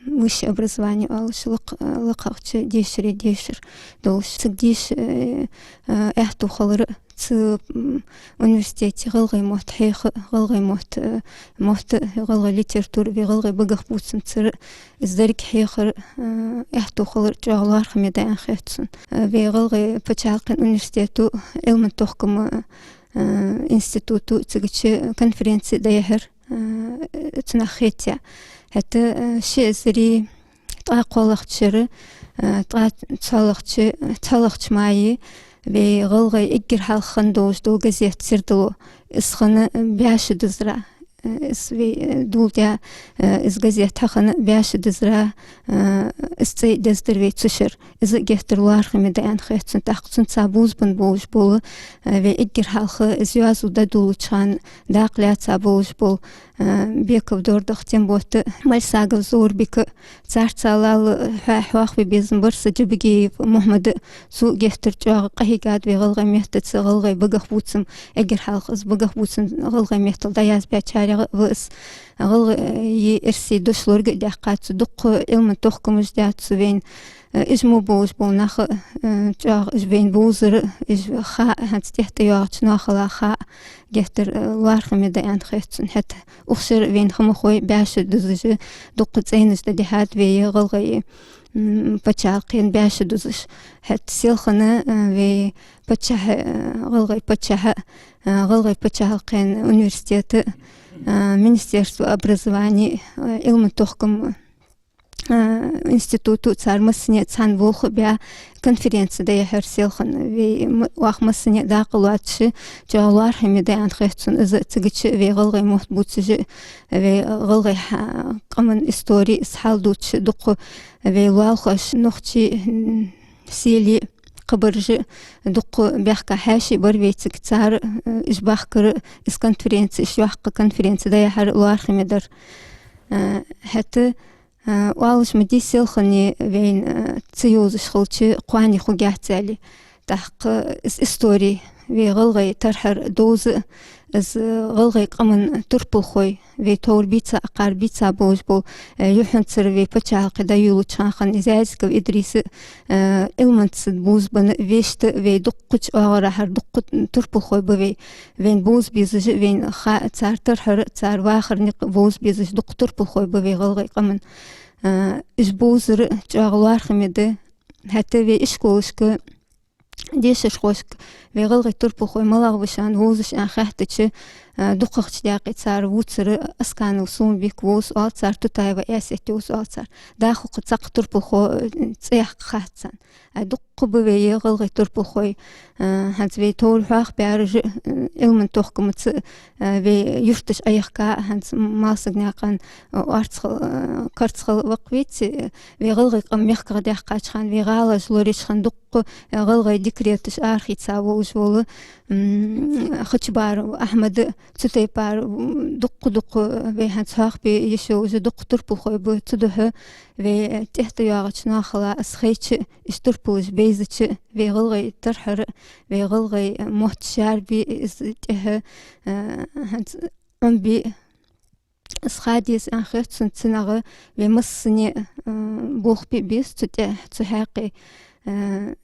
высшее образование оалаш лакх-, лакхагӀча дешаре дешар долаш. Цига деша, э, э, аьттув хилар, цу, м, университете гӀалгӀай мотт хьеха, гӀалгӀай мотт, э, мотт, гӀалгӀай литература, вай гӀалгӀай багах бувцам цар, из деррига хьехар, э, аьттув хилар чӀоагӀа лоархӀаме да аьнна хет сона. Э, вай ГӀалгӀай паччахьалкхен университето, Ӏилман-тохкама, э, институто цигача конференци дӀаяхьар, э, цунах хетаяь. ХӀаьта, э, ши эзари ткъаь кхоалагӀча шера, э, ткъаь цхьоалагӀча, цхьоалагӀча мае вай гӀалгӀай эггара хьалха хинна долаш дола газет «Сердало», из хинна бӀаь шу диззара, э, из вай, э, доладаь, э, из газет хьахинна бӀаь шу диззара, э, из цӀай дездир вай цу шера. Из геттара лоархӀаме да аьнна хет сона. ТӀаккха цунца бувзабенна болаш бола, э, вай эггара хьалха из йоазув дӀадоладеча хана дакъа лаьца болаш бола, э, Беков Дордах Тембота, Мальсагов Зоврбика, царца лалла хьа-, хьоахаве безам бар са, Джабагиев Мухьмада, цо геттара чӀоагӀа къахьийгад вай гӀалгӀай меттаца гӀалгӀай багах бувцам, эггара хьалха из багах бувцам гӀалгӀай меттала дӀаязбаьчарех ва из. ГӀалгӀай, э, эрсий дошлорг а даьккхад цо, дукха Ӏилман-тохкамаш даьд цо вайна, э, уж мо болаш бола нах, э, чӀоагӀа уж вайна бовзар, уж ха, хӀанз тӀехьа тӀайоагӀача ноахала ха, геттара, э, лоархӀаме да аьнна хет сона. ХӀаьта укх шера вайна ха ма хой, бӀаь шу дизза, дукха цӀайнаш дӀадихьад вай гӀалгӀай, м, паччахьалкхен бӀаь шу дизза. ХӀаьта селхан, э, вай паччахьа, э, гӀалгӀай паччахьа, э, гӀалгӀай паччахьалкхен университета, э, Министерство образования, э, Ӏилман-тохкама, э, институто цар массане цхьана болх баь, конференци дӀаяхьар селхан. Вай м-, оаха массане дакъа лоацаш, чӀоагӀа лоархӀаме да аьнна хет сона из, цигача вай гӀалгӀай мотт бувцаш, вай гӀалгӀай хьа-, къаман истори, из хьал дувцаш, дукха вай лоалахоша, нохчий, м, сели, кхыбараш, дукха баьхка хьаьший бар вайцига, цар, э, уж бахкар, из конференци, уж йоккха конференци дӀаяхьар лоархӀаме дар. Э, хӀаьта, э, оалаш ма дий, селхане вайна, э, ца йовзаш хилча, кхоане хургьяц аьле. ТӀаккха из истори, вай гӀалгӀай тархьар довза, из, э, гӀалгӀай къаман турпалхой, вай товр бийца, кхар бийца болаш бола, э, юххьанцара вай паччахьалкхе дӀайолалуча хана Зязиков Идриса, э, Ӏилманца бувзабенна вешта, вай дуккхача оагӀорахьара дуккха турпалхой ба вай. Вайна бовза безаш, вайна ха-, цар тархьар, цар вахара никъ бовза безаш дуккха турпалхой ба вай гӀалгӀай къаман. Э, уж бовзар чӀоагӀа лоархӀаме да, ХӀаьта вай ишколашка, дешархошка вай гӀалгӀай турпалхой малагӀа ба шоана вовзаш аьнна хаьттача, а, дукхагӀча даькъе цар вувцар Асканов Сулумбик вовз оал цар, Тутаева Эсет вовз оал цар. ДӀахо кхы цхьаккха турпалхо, э, цӀи яьккха хац царна. Ай, дукха ба вай гӀалгӀай турпалхой, а, хӀанз вай товр хьоахабаьраш, э, Ӏилман тохкамца, а, вай юрташ Ӏояхка, хӀанз Малсагнаькъан, а, Орцхал, а, Карцхал вакх веций, а, вай гӀалгӀай къам мехках даьккхача хана, вай гӀалаш лораеча хана дукха, а, гӀалгӀай декреташ арахийца волаш вола, м, Хачабаров Ахьмад, цу тайпара, м, дукха-дукха вай хӀанз хьоахабе йиш йолаш дукха турпалхой ба, цудухьа вай тӀехьтӀайоагӀача наьхалца из хайча, из турпалаш бейзача, вай гӀалгӀай тархьар, вай гӀалгӀай мотт шаьрбе, из тӀехьа, а, хӀанз Ӏомабе, из ха деза аьнна хет сона, цунах вай массане, а, болх бе беза цу тӀа, цу хьакъехьа, а,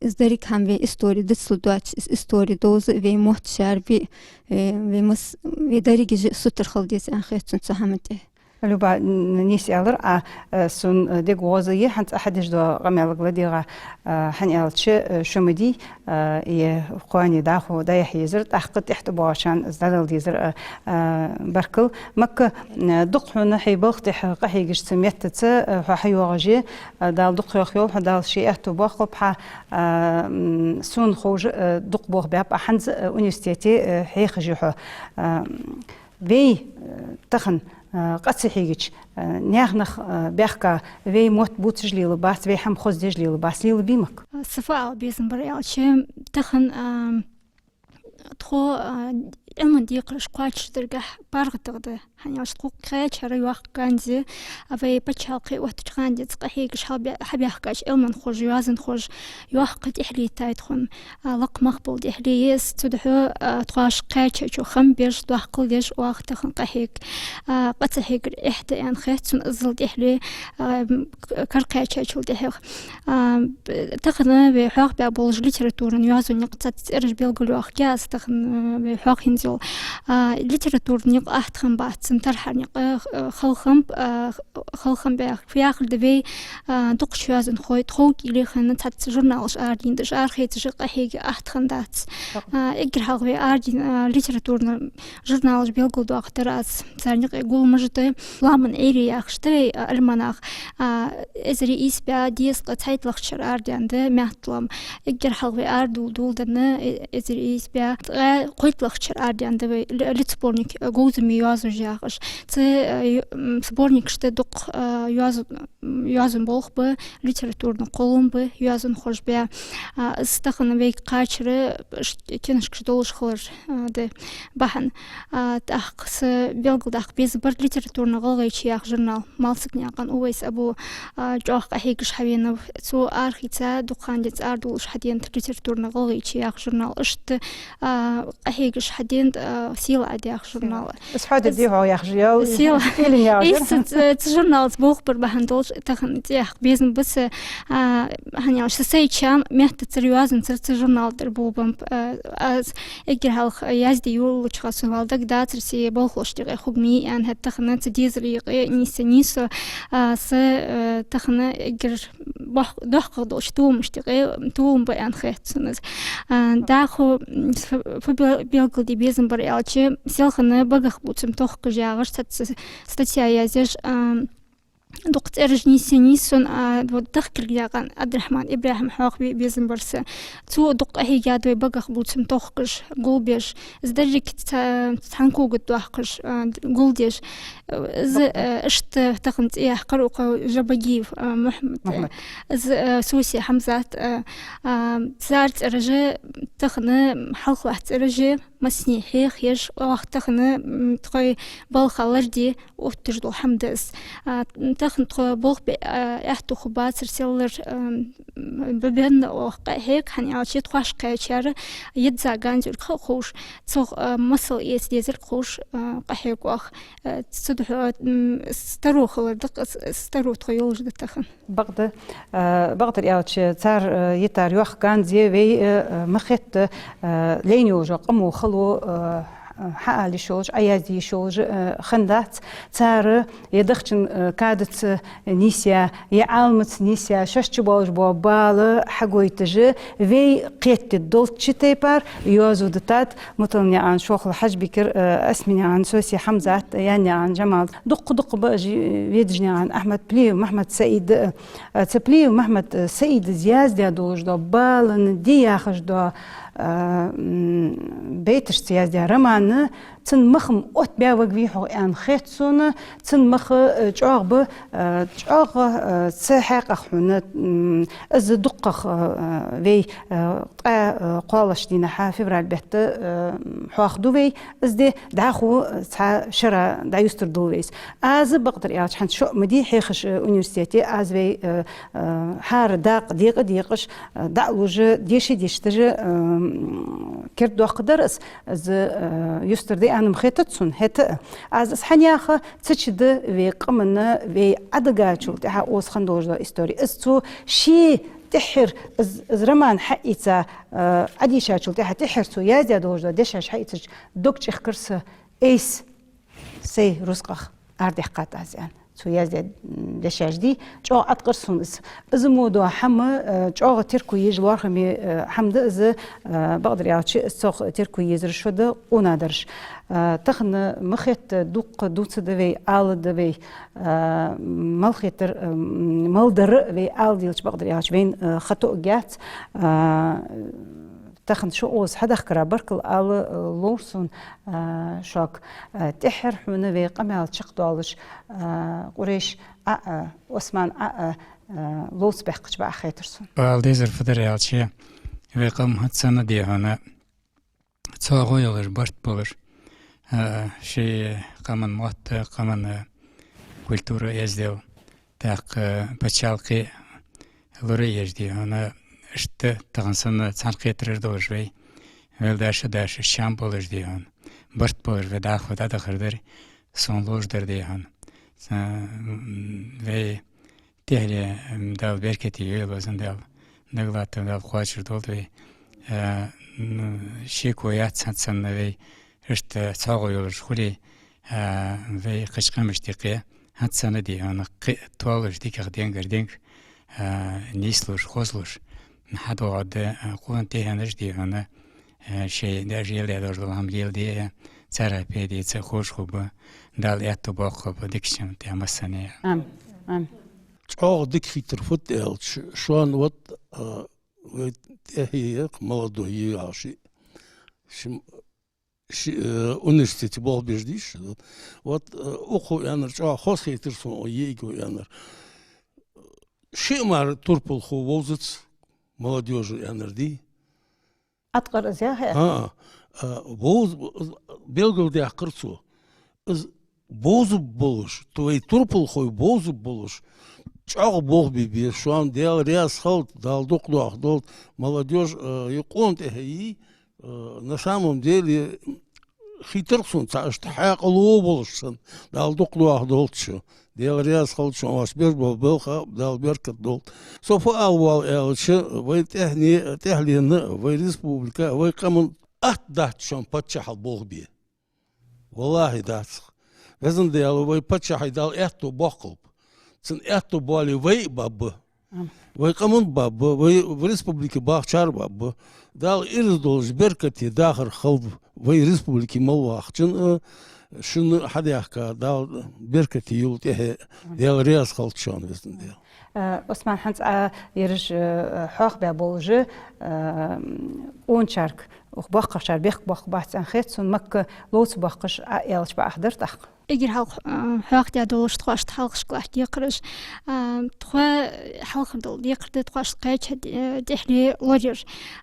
из деррига хӀама вай истори дицлургдоацаш, из истори довза, вай мотт шаьрбе, а, вай масс-, вай деррига а сутара хила деза аьнна хет сона цу хӀаман тӀа. Люба, н-, нийса аьлар, а, э, сона, э, дегагӀоза я хӀанз Ӏа хьадеш дола къамаьл ладийгӀа, э, хӀана аьлча, э, шо ма дий, э, е кхоане дӀахо дӀаяхьа езар, тӀаккха тӀехьтӀабоагӀачарна из дӀадала дезар, э, э, баркал. Макка, э, дукха хьона хьай балха тӀехьа къахьегаш цу меттаца, э, хьо хьайоагӀаш я, э, Дала дукха йоах йолда хьо, Дала ший аьттув боаккхалба хьа, э, м, сона ховш, э, дукха болх баьб Ӏа хӀанз, э, университете, э, хьехаш я хьо. Э, Вай, э, тахан, э, къа ца хьегача, э, наьха нах, э, баьхка, вай мотт бувцаш лелабац, вай хӀама хоздеш лелабац, лелабий, Макка? Са фу ала безам бар аьлча, тахан, а, тхо, а, Ӏилман декхараш кхоачашдаргахьа паргӀатагӀа да. ХӀана аьлча тхо кхаьчар йоккха ганз я, а вай паччахьалкхе оттача хана денз къахьегаш хьалбе-, хьабаьхкача Ӏилманхоша, йоазонхоша йоккха тӀехьале йитай тхона. А, лакха мах бола тӀехьале я из, цудухьа, а, тхоаш кхаьчача хам беш, доккхал деш оаха тахан къахьег. А, къа ца хьегар эхь да аьнна хет сона иззал тӀехьале, а, м, к-, кара кхаьчачул тӀехьагӀа. А, б-, тахан вай хьоахабаь болаш литературан йоазонна юкъе цхьацца цӀераш белгалйоахаргья аз тахан, а, вай хьоахаенна йола. А, литературан юкъе ахьтхам бац цун тархьарна юкъе, а, халхам, а, халхам баьха. Фу яхар да вай, а, дукхача йоазонхой тхов кӀийле хинна цхьацца журналаш арадийнадеш, арахецаш къахьега ахьтхан дац. А, эггара хьалха вай арадийна, а, литературни журналаш белгалдоаккхадар аз. Царна юкъе «Гулмаш» да, «Ламан Ӏуйре» яхаш да вай, а, альманах. А, эзар ийс бӀаь дезткъа цхьайттлагӀча шера арадаьнна да «Маьтталам». Эггара хьалха вай арадувла доладенна, э-, эзар ийс бӀаь ткъаь кхойтталагӀча шера арадаьнна да вай ли-, литсборник, э, «Говзаме йоазув» яхаш. Цу, э, ю-, м, сборникашта дукха, э, йоазув-, м, йоазон болх ба, литературни кхоллам ба йоазонхоша баь. А, из тахан вайга кхачара ш-, книжкаш долаш хилар, а, да бахьан. А, тӀаккха са белгалдаккха безам бар «Литературни гӀалгӀайче» яха журнал. Малсагнаькъан Увайс-Абу, а, чӀоагӀа къахьегаш хьавенав. Цо арахийца дукха ха денз арадувлаш хьадена да «Литературни гӀалгӀайче» яха журнал. Иштта, а, къахьегаш хьадена да, а, «Сийлахь Ӏаьдал» яха журнал. Из хьо де дий хьо яхаш ял? Сийлахь. Из ц-, ц-, цу журналаца болх бар бахьан долаш тахан цӀи яккха безам ба са, а, хӀана аьлча са сай чам меттацара, йоазонцара цу журнала тӀара болабеннаб, а, аз эггара хьалха язде йолалуча хана сона вӀалла дагадацар са балхалошта юкъе хургма я аьнна, хӀаьта тахан цу дезала юкъе нийсса нийсо, а, са, а, тахан эггара бох-, доккхагӀа долча толамашта юкъе толам ба аьнна хет сона из. А, дӀахо, м, фу, фу бе-, белгалде безам бар аьлча, селхан «Багах бувцам тохкаш» яхаш цхьацца статья язъеш, а, дукха цӀераш нийсъеннай сона, а, вот Дахкилганаькъан Ӏабдрахьман ИбрахӀима хьоахабе безам бар са. Цо дукха къахьийгад вай «Багах бувцам тохкаш», гулбеш. Из деррига ца-, цхьан когах доахкаш, а, д-, гулдеш. Из, э, иштта тахан цӀи яьккхар укхо Жабагиев, э, Мухьмад. Мухьмад. Из, э, Соси Хьамзат, э, а, цар цӀераш тахан хьалхалахь цӀераш, массане хьехаеш, оаха тахан, м, тхоай балха ларде отташ дола хӀама да из. А, тахан тхо болх бе, а, аьттув хургбацар селлара, ам, бе-, бенна оаха къахьег, хӀана аьлча тхоаш кхаьчар еза ганзарг ха ховш, цох, а, масал эца дезарг ховш, а, къахьег оаха. Э, цудухьа, м, старо хилар да-кх, с-, старо тхо йолаш да тахан. Бакъда, э, бакъдар аьлча, цар, э, йитар йоккха ганз я вай, э, э, ма хетта, э, лайна йолча къамо хало, э, хьаала йиш йолаш, Ӏоязде йиш йолаш, э, хиннадац. Цар е дахчан, э, кадаца нийсъяь, е Ӏаламаца нийсъяь, шоаш чубоалаш бола бала хьагойташ, вай кхетаде долча тайпара йоазув да тад, Муталнаькъан Шохла Хьажбикера, э, Османаькъан Сосе Хьамзата, Янаькъан Жамала. Дукха-дукха ба уж Ведажнаькъан Ахьмад, Плиев Махьмад-Саида, э, цу Плиев Махьмад-Саида яздаь долаш дола, «Бала ди» яхаш дола, э, м, байташца яздаь роман, цун мах-м оттабаь варгвий-хьогӀ аьнна хет сона, цун мах, э, чӀоагӀа ба, э, чӀоагӀа, э, цу хьакъехьа хьона, м, из дукхагӀа, э, вай, э, ткъаь, э, кхоалагӀча дийнахьа, февраль бетта, э, хьоахаду вай из ди, дӀахо цхьа шера дӀаюстар дулл вай из. Аз, бакъдар аьлча, хӀанз шо ма дий хьехаш, э, университете, аз вай, э, э, хӀара дакъа декъа декъаш, э, дӀалуш, деша дешаш, э, м, кердадоаккхаргдар аз, из, э, юстаргда аьнна-м хетац сона, хӀаьта а. Аз из хӀана яхар, цу чу да вай къаман, вай Ӏадигачул тӀехьа укхаза хинна долаш дола истори. Из цо ший тӀеххьара, из, из роман хьаийца, э, Ӏадийшачул тӀехьа, тӀеххьара цо яздаь долаш дола дешаш хьаийцача, дог чӀехкар са, айса сай рузкъах арадаьккхад аз аьнна. Цо яздаь, м, дешаш дий, чӀоагӀа Ӏаткъар сона из. Из мо дола хӀама, э, чӀоагӀа терко еш лоархӀаме, э, хӀама да из, э, бакъдар аьлча, из цох терко езар шо да къоанадараш. Э, тахан ма хетта, дукха дувца да вай, ала да вай, э, мел хетар, э, м, мел дар вай ала делча, бакъдар аьлча, вайна, э, хатоа яц, э, тахан шо укхаза хьадахкара баркал ала, э, лов сона, э, шуга, э, тӀеххьара хьона вай къамаьл чакхдоалаш, э, Къурейш а, э, Осман а, э, ловца баьккхача бакъахьа хетар сона. Ала дезар фу дар аьлча, вай къам хӀанз санна да хьона, цхьоагӀо йолаш, барт болаш, э, ший къаман мотт, къаман, э, культура эздел, тӀаккха паччахьалкхе лораеш да хьона, иштта тахан санна цхьан кхетараш долаш вай, вел даша-даша шам болаш да хьона, барт болаш вай дӀахо дӀадахар дар, сона ловш дар да хьона. Ца-, м, вай тӀехьле, м, Дала беркате йойла везан Дала, дагалаттам Дала кхоачашдолда вай. Э, ну, шеко яц хӀанз санна вай, иштта цхьоагӀо йолаш хуле, э, вай кхыча къамашта юкъе, хӀанз санна да хьона, кхы а тоалуш, дикагӀа денгара денга, э, нийслуш, хозлуш, хьадоагӀаргда, э, къона тӀехьенаш да хьона, э, шоай даьша леладеш дола хӀама леладе, царех пайда эца ховш хургба, Дала аьттув боаккхалба дикача хӀаман тӀа массане. Амин. Амин. ЧӀоагӀа дика хийтар фуд аьлча, шоана вот, э, вай тӀехье, молодой яхаш, ши-, ши-, э, университете болх беш дий шо. Вот, э, укхо аьннар чӀоагӀа хоза хийтар сона, йиӀиго аьннар. Шиъ мара турпалхо вовзац молодёжи аьннар дий. Аткъар из яхе? А, а, бовз-, белгалдаьккхар цо. Из бовзаргболаш, то вай турпалхой бовзаргболаш, чӀоагӀа болх бе беза, шоана Даьла раьза хилда, Дала дукха доахадолда, молодёжь, а, е къона тӀехье йий, а, на самом деле, хийтар сона цхьа иштта хьаькъало болаш санна, Дала дукха доахадолда шо. Даьла раьза хилда шоана, оаш беш бола балха Дала беркат долда. Со фу ала воал аьлча, вай тӀехьне-, тӀехьленна, вай республика, вай къаман атта дац шоана паччахьал болх бе. ВаллахӀи, дац. Везан Даьла, вай паччахьа Дала аьттув боаккхалба. Цун аьттув боале, вай а баргба. Амин. Вай къаман а баргба, вай республика бахачар а баргба. Дала ираз долаш беркате дахар хилба вай республике мел вахачун а, шун а хьадаьхка Дала беркате йойла тӀехье. Амин. Даьла раьза хилда шоана, везан Даьла. Э, Осман, хӀанз а ераш, э, хьоахабаь болаш, э, къоначарга, укх боккхагӀчар бехк боаккхаргбац аьнна хет сона, Макка ловца боаккхаш Ӏоаьлча бакъахьа дар тӀаккха. Эггара хьалха, э, хьоахадаь долаш тхоашта хьалхашка латта декхараш. Э, тхо хьалхара дола декхар да тхоашта кхаьча, э, тӀехьле лораяр.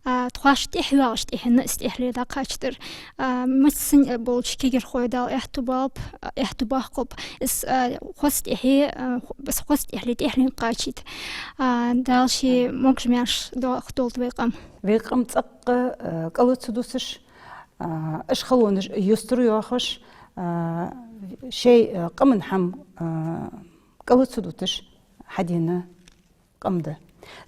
Э, тхоашта тӀехьа йоагӀаш тӀехьенна из тӀехьле дӀакхачадар. А, массане а болча кагирхой Дала аьттув боаккхалба, аьттув боаккхалба. Из, а, хоза тӀехье, а, хо-, из хоза тӀехьле тӀехьленга кхачийта. А, Дала ший могаш-маьрша доахадолда вай къам. Вай къам цӀаккха, а, кӀала ца дусаш, а, уж халонаш юстара йоахаш, а, шоай, а, къаман хӀама, а, кӀала ца дуташ хьадена къам да.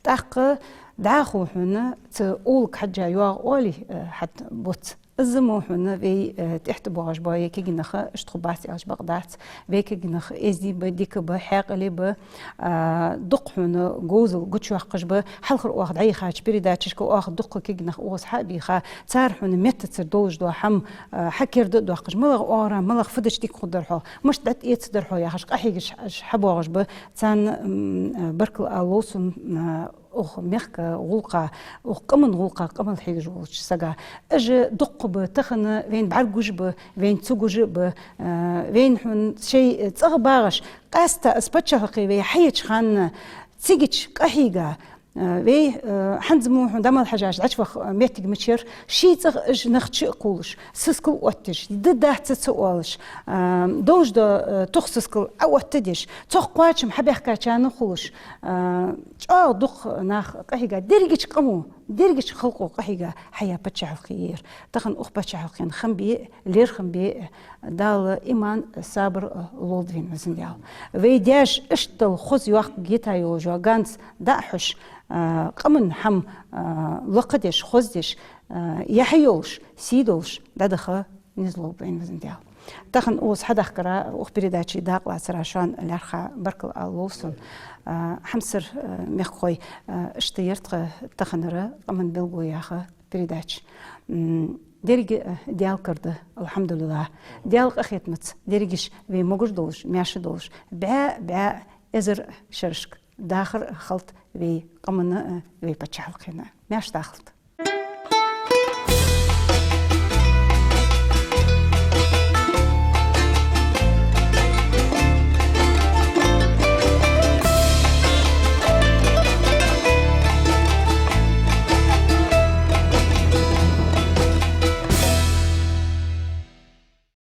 ТӀаккха дӀахо хьона цу уллага хьежжа йоагӀа оалий, э, хьат буц. Из мо хьона вай, э, тӀехьа тӀабоагӀаш бола кагий нах иштта хургбац аьлча бакъ дац. Вай кагий нах эздий ба, дика ба, хьаькъале ба, а, дукха хьона говзал гучайоаккхаш ба. Хьалхара оаха дӀаяхача передачашка оаха дукха кагий нах укхаза хьа а бийха, цар хьона меттацара долаш дола хӀама, а, хьакерда а доаккхаш, малагӀа оагӀорахьа, малагӀа фу дича дика хургдар хьогӀ, мишта дӀатӀаэцаргдар хьогӀ яхаш, къахьегаш хьабоагӀаш ба. Царна, м, а, баркал ала лов сона, а, укх мехка гӀулакха, укх къаман гӀулакха къамаьл хьегаш волча сага. Уж дукха ба, тахан вайна бӀаргагуш ба, вайна ца гуш ба, а, вайна хьона шоай цӀагӀа багӀаш, къаьстта из паччахьалкхе вай хьаеча хана, цигача къахьийга, а, вай, а, хӀанз мо хьона дӀа мел хьежаш дӀачувах, а, моттиг мича яр, ший цӀагӀа уж нах чу а кхувлаш, сискал оттадеш, да-дац ца оалаш, а, долаш дола, а, тух сискал Ӏооттадеш, цох кхоачам хьабаьхкачарна хулаш, а, чӀоагӀа дукха нах къахьийга, дерригача къамо, дерригача халкъо къахьийга хьаяь паччахьалкхе я ер. Тахан укх паччахьалкхен хам бе, лерхӀам бе, Дала иман, сабар, а, лолда вайна, Везан Даьла. Вай даьша иштта хоза йоаккхаргйита йолаш йола ганз дӀа а хьош, а, къаман хӀама, а, лакхдеш, хоздеш, а, яхь йолаш, сий долаш дӀадаха низ лолба вайна, Везан Даьла. Тахан укхаза хьадахкара, укх передаче дакъа лацара шоана лаьрхӀа баркал ала лов сона. А, хьамсара, а, мехкахой, а, иштта яр тха таханара «Къаман белгало» яха передача. М, деррига, а, Даьла кара да, алхьамдулиллахӀ. Даьла къахетамца дерригаш вай могаш долаш, маьрша долаш, бӀаь, бӀаь эзар шерашка дахар хилда вай къаманна а, вай паччахьалкхенна а. Маьрша дахалда.